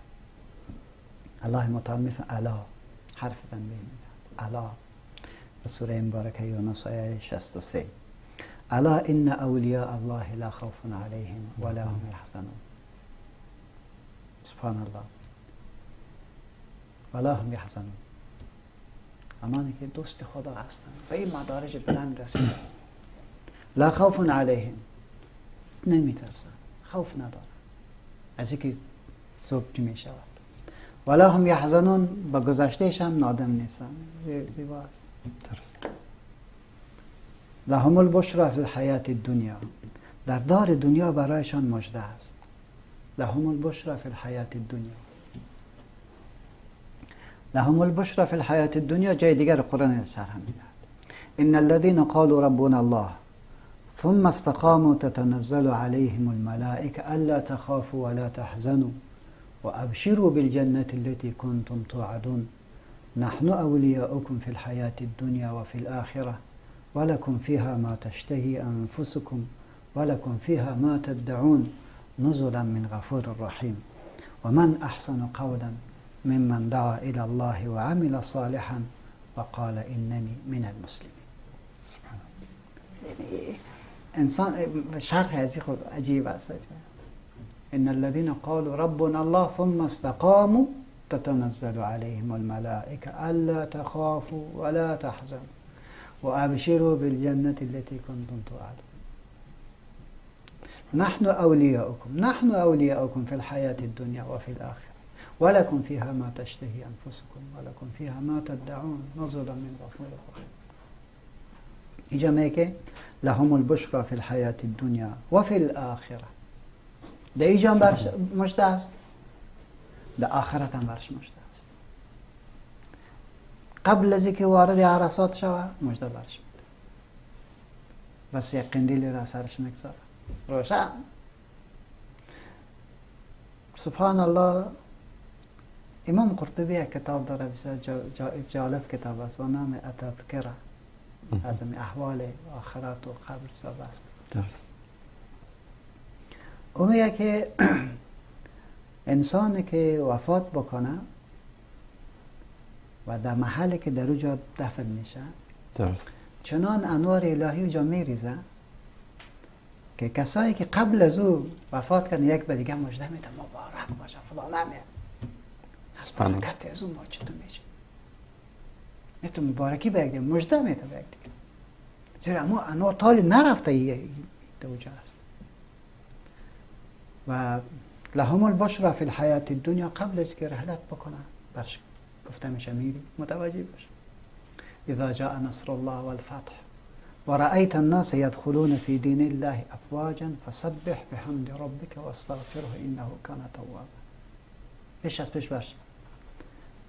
الله متعال میفرماید الا، حرف تنبیه میدهد، الا، سوره مبارکه یونس آیه 63، الا ان اولیاء الله لا خوف علیهم ولا هم یحزنون. سبحان الله، ولا هم یحزنون، آنانی که دوست خدا هستند به این مدارج بلند رسیدند، لا خوف علیهم، نمیترسند، خوف ندارند از اینکه صبح چی میشود، ولا هم یحزنون، با گذشتهش هم نادم نیستند. زیبا است. درست. لهم البشرى فی الحیات الدنیا، در دار دنیا برایشان مژده است. لهم البشرى فی الحیات الدنیا. لهم البشرى فی الحیات الدنیا جای دیگر قرآن شرح میدهد. ان الذين قالوا ربنا الله ثم استقاموا تتنزل عليهم الملائكة ألا تخافوا ولا تحزنوا وأبشروا بالجنة التي كنتم توعدون نحن أولياؤكم في الحياة الدنيا وفي الآخرة ولكم فيها ما تشتهي أنفسكم ولكم فيها ما تدعون نزلا من غفور رحيم ومن أحسن قولا ممن دعا إلى الله وعمل صالحا وقال إنني من المسلمين. سبحان الله. انسان شرح از خود عجیب است. ان الذين قالوا ربنا الله ثم استقاموا تتنزل عليهم الملائكة ألا تخافوا ولا تحزنوا وأبشروا بالجنة التي كنتم توعدون نحن أولياؤكم نحن أولياؤكم في الحياة الدنيا وفي الآخرة ولكم فيها ما تشتهي أنفسكم ولكم فيها ما تدعون نزلا من غفور رحيم. اینجا میگه لهم البشرى فی الحیات الدنیا و فی الاخره. در اینجا برش مژده است، در آخرت هم برش مژده است. قبل از اینکه وارد عرصات شود مژده برش میده، بس یک قندیل را سرش میگذاره روشن. سبحان الله. امام قرطبی یک کتاب داره بسیار جالب کتاب است با نام التذکره، از احوال آخرت و قبر بحث. درست. او میگه که انسانی که وفات بکنه و در محلی که در اوجا دفن میشه، درست، چنان انوار الهی اوجا میریزه که کسایی که قبل از او وفات کردن یک به دیگه مژده میده مبارک باشه فلان میاد، از برکت از او ما چطور میشه، تو مبارکی به یک دیگه مژده میده به یک دیگه، زیرا امو انوار تالی نرفته در اوجا است. و لهم البشرى فی الحیات الدنیا قبل از که رحلت بکنه برش گفته میشه میری متوجه باش. اذا جاء نصر الله والفتح ورأيت الناس يدخلون في دين الله افواجا فسبح بحمد ربك واستغفره انه كان توابا. پیش از پیش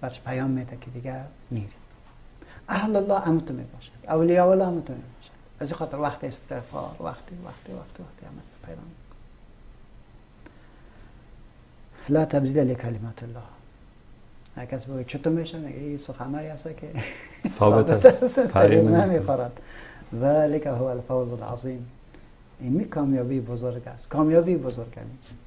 برش پیام میده که دیگه میری. اهل الله امتو می باشد، اولیاء الله امتو می باشد. از این خاطر وقت استغفار، وقتی وقتی وقتی وقتی همه پیدا میکنه. لا تبدیل لکلمات الله. هر کس بگه چطور میشه، میگه این سخنایی هست که ثابت است، تغییر نمیخورد. ذلك هو الفوز العظیم. این کامیابی بزرگ است، کامیابی بزرگ نیست.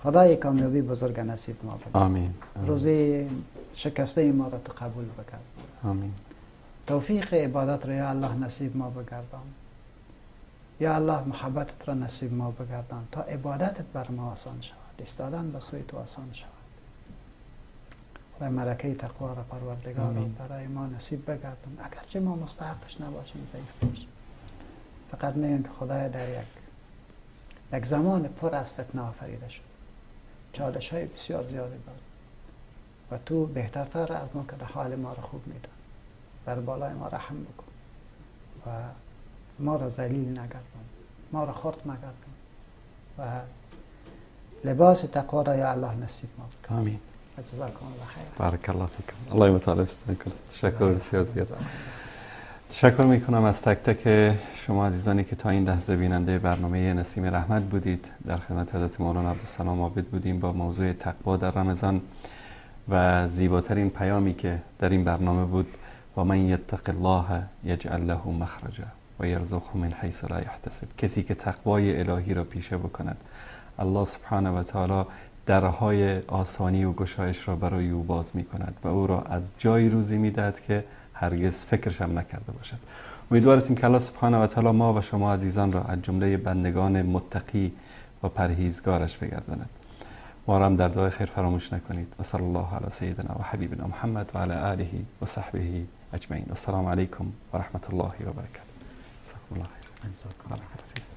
خدای کامیابی بزرگ نصیب ما بده. آمین. روزی شکسته ما را تو قبول بکن. آمین. توفیق عبادت را یا الله نصیب ما بگردان. یا الله محبتت را نصیب ما بگردان تا عبادتت بر ما آسان شود، ایستادن به سوی تو آسان شود. خدای ملکه تقوا را پروردگار برای ما نصیب بگردان، اگرچه ما مستحقش نباشیم، ضعیف باشیم. فقط میگن که خدای در یک زمان پر از فتنه آفریده شد، چالش های بسیار زیادی دارد و تو بهترتر از ما که در حال ما را خوب میدان، بر بالای ما رحم بکن و ما را ذلیل نگردان، ما را خرد مگردان و لباس تقوا را یا الله نصیب ما بکن. آمین. جزاکم الله خیر. بارک الله فیکم. الله متعال بستان. تشکر بسیار زیاد. تشکر میکنم از تک تک شما عزیزانی که تا این لحظه بیننده برنامه نسیم رحمت بودید. در خدمت حضرت مولانا عبدالسلام عابد بودیم با موضوع تقوا در رمضان و زیباترین پیامی که در این برنامه بود و من یتق الله یجعل له مخرجا و یرزقه من حیث لا یحتسب. کسی که تقوای الهی را پیشه بکند، الله سبحانه و تعالی درهای آسانی و گشایش را برای او باز می کند و او را از جای روزی می دهد که هرگز فکرش هم نکرده باشد. امیدوار هستیم که الله سبحانه و تعالی ما و شما عزیزان را از جمله بندگان متقی و پرهیزگارش بگرداند. ما را هم در دعای خیر فراموش نکنید. و صلی الله علی سیدنا و حبیبنا محمد و علی آله و صحبه اجمعین. السلام علیکم و رحمت الله و برکاته. جزاکم الله خیر.